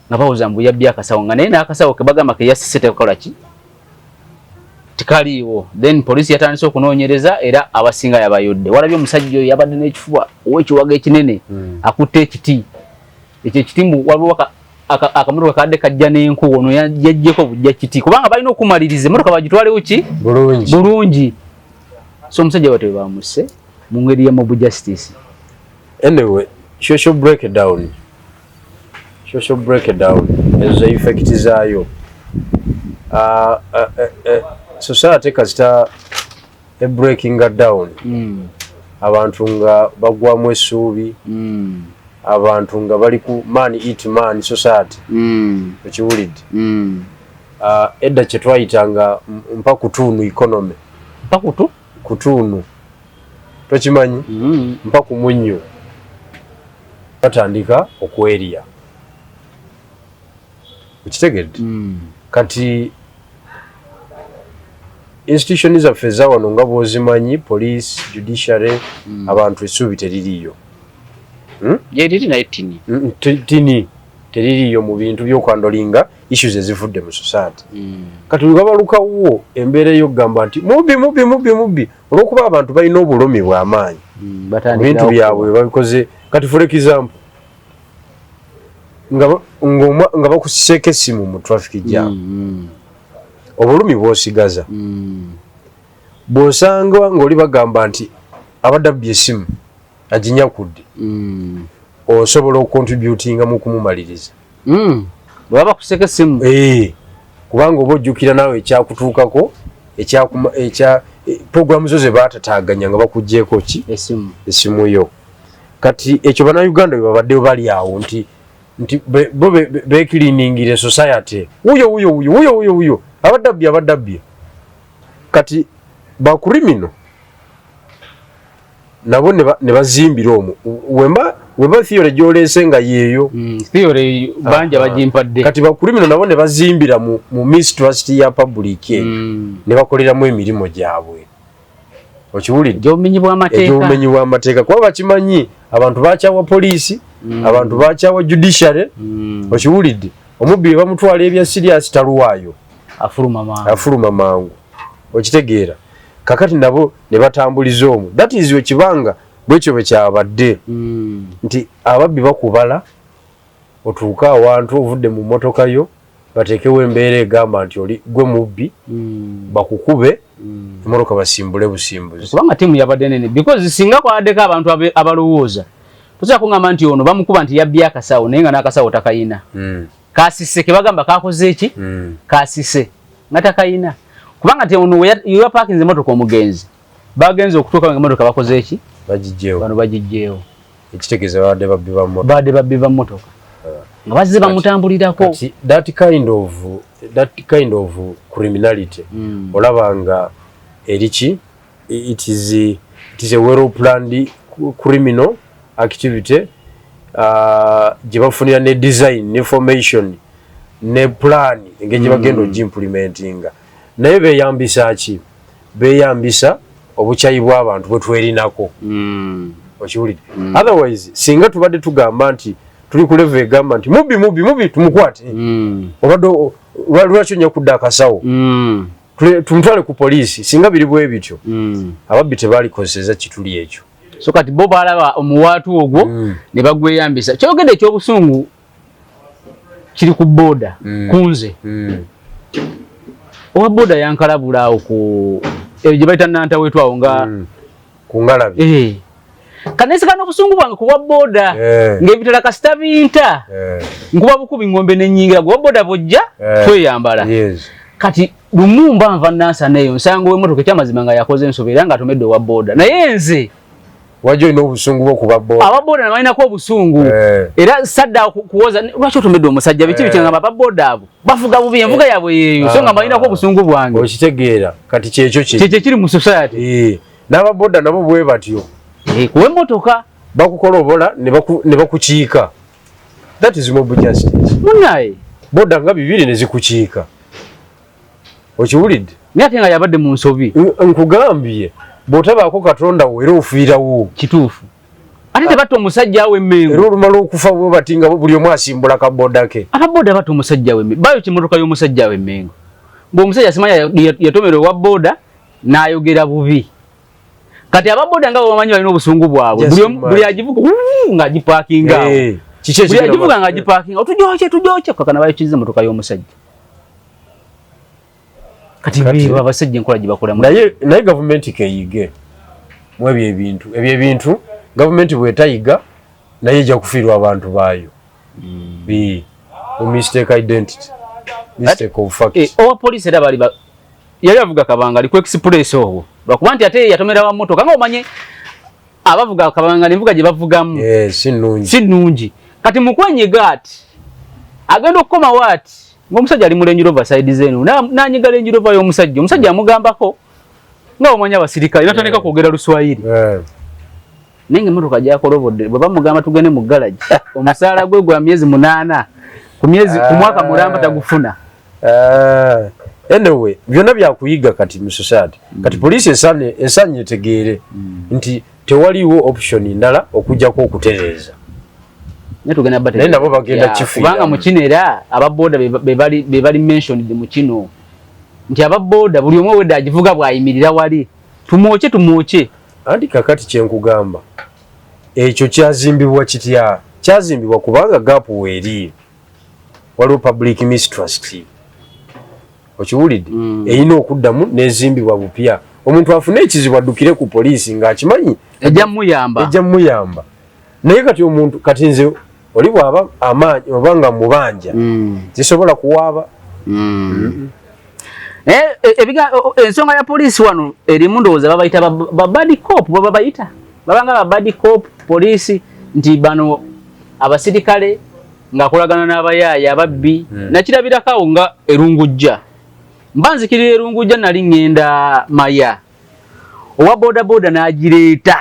nga bawoza mbu yabbye akasawo, nga naye n'akasawo ke bagamba ke yassise tekakola ki, tekaliiwo. Then poliisi yatandise okunoonyereza era abasinga yabayodde. Walabye omusajja oyo yabadde n'ekifuba owekiwaga ekinene, akutte ekiti, ekyo ekiti mbu waliwo akamotoka kadde kajja n'enku, ono yajjeko bujja kiti kubanga balina okumaliriza emotoka bagitwalewo ki bulungi. So omusajja batyo bamusse mu ngeri ya mob justice. Anyway, social breakdown, social breakdown ezo ze effect zaayo. Society kasita e breaking down, abantu nga bagwamu essuubi, abantu nga bali ku man eat man society. Okiwulidde? Edda kye twayitanga mpa kutuunu economy. Mpa kutu? Kutuunu tokimanyi? Mpa ku munnyo, batandika okwerya, okitegedde? Kati institution zaffe eza wano nga bw'ozimanyi, police, judiciary, abantu essuubi teririiyo. Gyeriri naye tini. Tini, teririiyo mu bintu by'okuhandlinga issues ezivudde mu society. Kati webabalukawo embeera ey'okugamba nti mubbi, mubbi, mubbi, mubbi, olw'okuba abantu balina obulumi bw'amaanyi, bintu byabwe babikoze. Kati for example, nga bakusiseeko essimu mu traffic jam, obulumi bw'osigaza, bw'osanga ng'oli bagamba nti abadde abbye essimu aginyakudde, osobola okucontributinga mu kumumaliriza. Bwaba bakuseka essimu. Eh, kubanga oba ojjukira naawe ekyakutuukako, ekya programu zo ze baatataaganya nga bakuggyeeko ki? Esimu. Essimu yo. Kati ekyo Bannayuganda bwe babadde bali awo nti bo beecleaningire society, wuyo wuyo wuyo wuyo wuyo wuyo abadde abbye, abadde abbye. Kati bacriminal nabo ne bazimbira omwo. Wemba theory gy'oleese nga yeeyo. Theory banja bagimpadde. Kati bacriminal nabo ne bazimbira mu mistrust ya public eyo, ne bakoleramu emirimu gyabwe, okiwulidde? Egy'obumenyi bw'amateeka. Egy'obumenyi bw'amateeka, kuba bakimanyi abantu bakyawa poliisi, abantu bakyawa judiciary. Okiwulidde? Omubbi bwe bamutwala ebya serious taluwaayo. Afuluma mangu. Afuluma mangu, okitegeera? Kakati nabo ne batambuliza omwo. That is ekibanga bwekyo bwe kyabadde, nti ababbi bakubala otuuke awantu ovudde mu mmotoka yo, bateekewo embeera egamba nti oli gwe mubbi, bakukube, emmotoka basimbule busimbuzi. Kubanga tiimu yabadde nene, because singa kwabaddeko abantu abalowooza, tosobola kuŋŋamba nti ono bamukuba nti yabbye akasawo naye nga n'akasawo takayina. Kasise ke bagamba kakoze eki? Kasise nga takayina, kubanga nti ono weyapakinze emotoka, omugenzi bagenze okutuuka nga emotoka bakoze eki? Bagijjeewo. Bano bagijjeewo. Ekitegeeza babadde babbi ba mmotoka. Babadde babbi ba mmotoka nga bazze bamutambulirako. Kati that kind of criminality, olaba nga eriki, it is a well planned criminal activity, gye bafunira ne design ne formation ne plan engeri gye bagenda ogiimplementinga. Naye beeyambisa ki? Beeyambisa obukyayi bw'abantu bwe twerinako. Okiwulidde? Otherwise singa tubadde tugamba nti tuli ku level egamba nti mubbi, mubbi, mubbi, tumukwate, obadde lwaki onyakudde akasawo? Tumutwale ku poliisi. Singa biri bwe bityo, ababbi tebalikozeseza kituli ekyo. So kati bo balaba omuwaatu ogwo ne bagweyambisa. Kyogedde ekyobusungu kiri ku booda. Kunze owa booda yankalabula awo ku eyo gye bayita Nantawetwa awo nga ku ngalabi. Eh. Kanesika n'obusungu bwange ku bwa booda, ng'ebitala kasita binta, nkuba bukubi ng'ombe nenyingira. Gwe wa booda bw'ojja, tweyambala. Kati lumu mba nva Nansana eyo, nsanga ow'emmotoka, ekyamazima nga yakoze ensobi era ng'atomedde owa booda, naye nze Wajja olina obusungu bwokuba boda. Ababoda nabalinako obusungu Eh. Era sadda kuwoza lwaki otomedde omusajja biki biki, ngamba ababoda abo bavuga bubi, envuga yaabwe yeeyo, so nga mbalinako obusungu bwange. Okitegeera kati kyekyo kye Kyekyo kiri mu society. Eh, n'ababoda nabo bwe batyo. Eh, kuwa emmotoka. Bakukolobola ne bakukiika. That is mob justice. Munaye. Boda nga bibiri ne zikukiika, okiwulidde? Naye ate nga yabadde mu nsobi. Nkugambye, bw'otabaako Katonda wo era ofiirawo. Kituufu, ate tebatta omusajja awo Era emmengo. Olumala okufa bwe bati nga buli omu asimbula kaboda ke. Ababoda batta omusajja w'emmengo, bayokya emmotoka y'omusajja w'emmengo bw'omusajja simanya yatomera owa boda n'ayogera bubi. Kati ababoda nga bwebamanyi balina obusungu bwabwe. Just Buli imagine. Agivuga "Wuu", ng'agipaakinga awo. Eh, kiki Buli ekigenda agivuga maaso? Ng'agipaakinga, otujokye tujokye, kakana bayokiza emmotoka y'omusajja. Kati bebo abasajja enkola gye bakolamu. Naye gavumenti keyige mu ebyo ebintu. Ebyo ebintu gavumenti bwetayiga naye ejja kufiirwa abantu baayo. Bi mu mistake identity, mistake of fact. Eh, owa poliisi era bali yali avuga kabangali ku express obwo, lwakuba nti ate yatomera wa motoka, nga omanye abavuga kabangali envuga gye bavugamu Eh, si nnungi. Si nnungi. Kati mukwenyiga ati agenda okukomawo ati ng'omusajja ali mu Range Rover side zeno, n'anyiga Range Rover y'omusajja. Omusajja amugambako nga omanyi abasirikale, natandika kwogera Luswayiri. Naye nga emmotoka gyakolobodde, bwe bamugamba tugende mu garage, omusaala gwe gwa myezi 8 ku myezi ku mwaka mulamba tagufuna. Ah, anyway, byonna byakuyiga kati mu society. Kati poliisi esaanye etegeere nti tewaliwo option ndala okujjako okutereeza. Naye tugenda Naye nabo bagenda Ya, kifiiramu. Kubanga mu kino era ababoda be bali mentioned mu kino nti ababoda buli omu owedde agivuga bw'ayimirira wali, tumwokye tumwokye. Anti kakati kyenkugamba, ekyo kyazimbibwa kitya? Kyazimbibwa kubanga gap weeri, waliwo public mistrust, okiwulidde? Erina okuddamu nezimbibwa bupya, omuntu afune ekizibu addukire ku poliisi ng'akimanyi ejja muyamba. Ejja muyamba. Naye kati omuntu, kati nze oli bw'aba amaanyi oba nga mubanja, zisobola kuwaaba. Eh, ensonga ya poliisi wano erimu, ndowooza babayita ba bad cop, baba bayita babanga ba bad cop poliisi, nti bano abasirikale ng'akolagana n'abayaaya ababbi. Nakirabirako awo nga erungujja, mba nzikirira erungujja, nali ŋŋenda Maya, owa boda boda n'agireeta.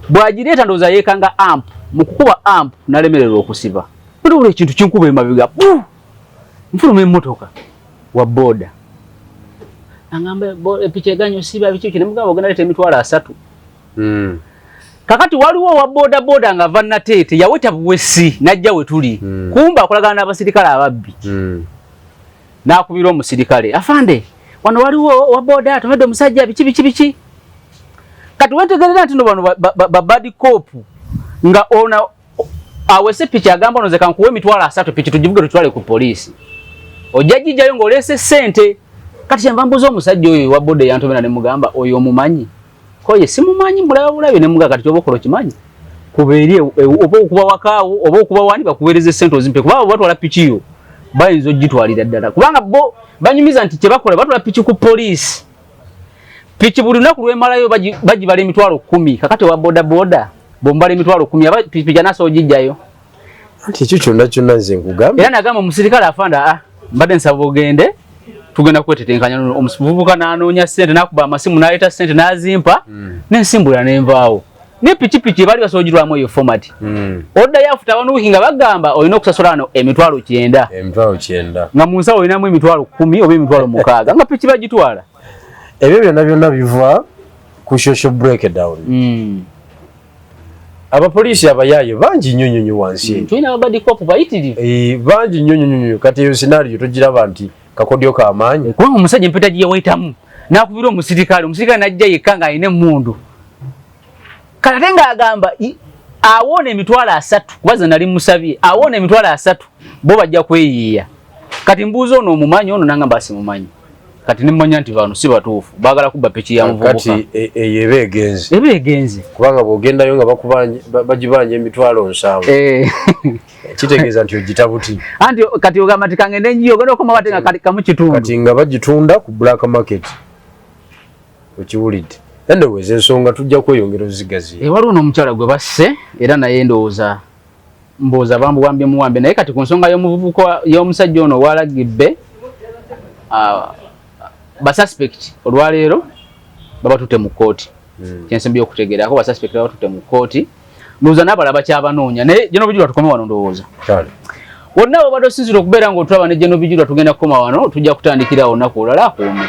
Bw'agireeta ndowooza yeekanga amp, mu kukuba amp nalemererwa okusiba, ndowooza ekintu kinkuba emabega bu, nfuluma emmotoka, wa boda angamba, "Epiki eganye osiba biki biki?" Nemugamba, "Ogenda leeta 30,000." Kakati waliwo owa boda boda nga ava Nateete, yaweta buwesi najja we tuli. Kumba akolagana n'abasirikale ababbi. N'akubira omusirikale, "Afande, wano waliwo owa boda atomedde omusajja biki biki biki." Kati wetegerera nti no bano ba bad cop nga ona awese piki agamba, "Ono nze kankuwa 30,000, piki tugivuge tutwale ku poliisi, ojja gijjayo ng'oleese ssente." Kati kyenva mbuuza omusajja oyo wa boda eyantomera, ne mugamba, "Oyo omumanyi?" Koye, "Simumanyi, mulaba bulabi." Ne mugamba, "Kati kyoba okola okimanyi, kuba eri oba okuba wakaawo oba okuba wani, bakuweereza essente ozimpe, kubanga bwe batwala piki yo bayinza ogitwalira ddala, kubanga bo banyumiza nti kyebakola batwala piki ku poliisi, piki buli lunaku lwemalayo bagibala 10,000. Kakati owa boda boda bwomubala 10,000, aba piki anasobola ogijjayo?" Anti ekyo kyonna kyonna nze nkugambye. Era nagamba omusirikale, "Afande, aa, mbadde nsaba ogende, tugenda kwetetenkanya." Omuvubuka n'anoonya ssente, n'akuba amasimu, n'aleeta ssente, n'azimpa, nensimbula nenvaawo. Ne pikipiki baali basobola ogitwalamu eyo format. Oddayo afuta abanuuki nga bagamba olina okusasula wano 90,000. 90,000. Nga mu nsawo olinamu 10,000 oba 60,000, nga piki bagitwala. Ebyo byonna byonna biva ku social breakdown. Abapoliisi abayaaye bangi nnyo nnyo nnyo wansi eyo. Tulina aba bad cop bayitirivu. Eh, bangi nnyo nnyo nnyo. Kati eyo scenario togiraba nti kakodyo k'amaanyi? Kubanga omusajja empeta gye yawayitamu n'akubira omusirikale, omusirikale n'ajja yekka ng'alina emmundu. Kati ate ng'agamba awoona 30,000, kuba ze nali musabye awoona 30,000, bo bajja kweyiiya. Kati mbuuza ono, "Omumanyi ono?" Nangamba, "Simumanyi." Kati nemanya nti bano si batuufu, baagala kubba piki ya muvubuka. Kati eyo eba egenze. Eba egenze. Kubanga bw'ogendayo nga bagibanja 70,000, kitegeeza nti ogita buti. Anti kati ogamba nti kangende njiyo, ogenda okoma bate nga kati kamu kitundu. Kati nga bagitunda ku black market, okiwulidde? Anyways, ensonga tujja kweyongera ozigaziya. Waliwo n'omukyala gwe basse, era naye ndowooza mbooza bambuwambye muwambe. Naye kati ku nsonga y'omuvubuka, y'omusajja ono owalagibbe, basuspect olwaleero babatutte mu kkooti. Kyensembye okutegeerako, basuspect babatutte mu kkooti, ndowooza n'abalala bakyabanoonya. Naye General Bijulwa, tukome wano ndowooza. Kale. Wonna wobadde osinzira okubeera ng'otulaba ne General Bijulwa, tugenda kukoma wano, tujja kutandikira olunaku olulala. Akuume.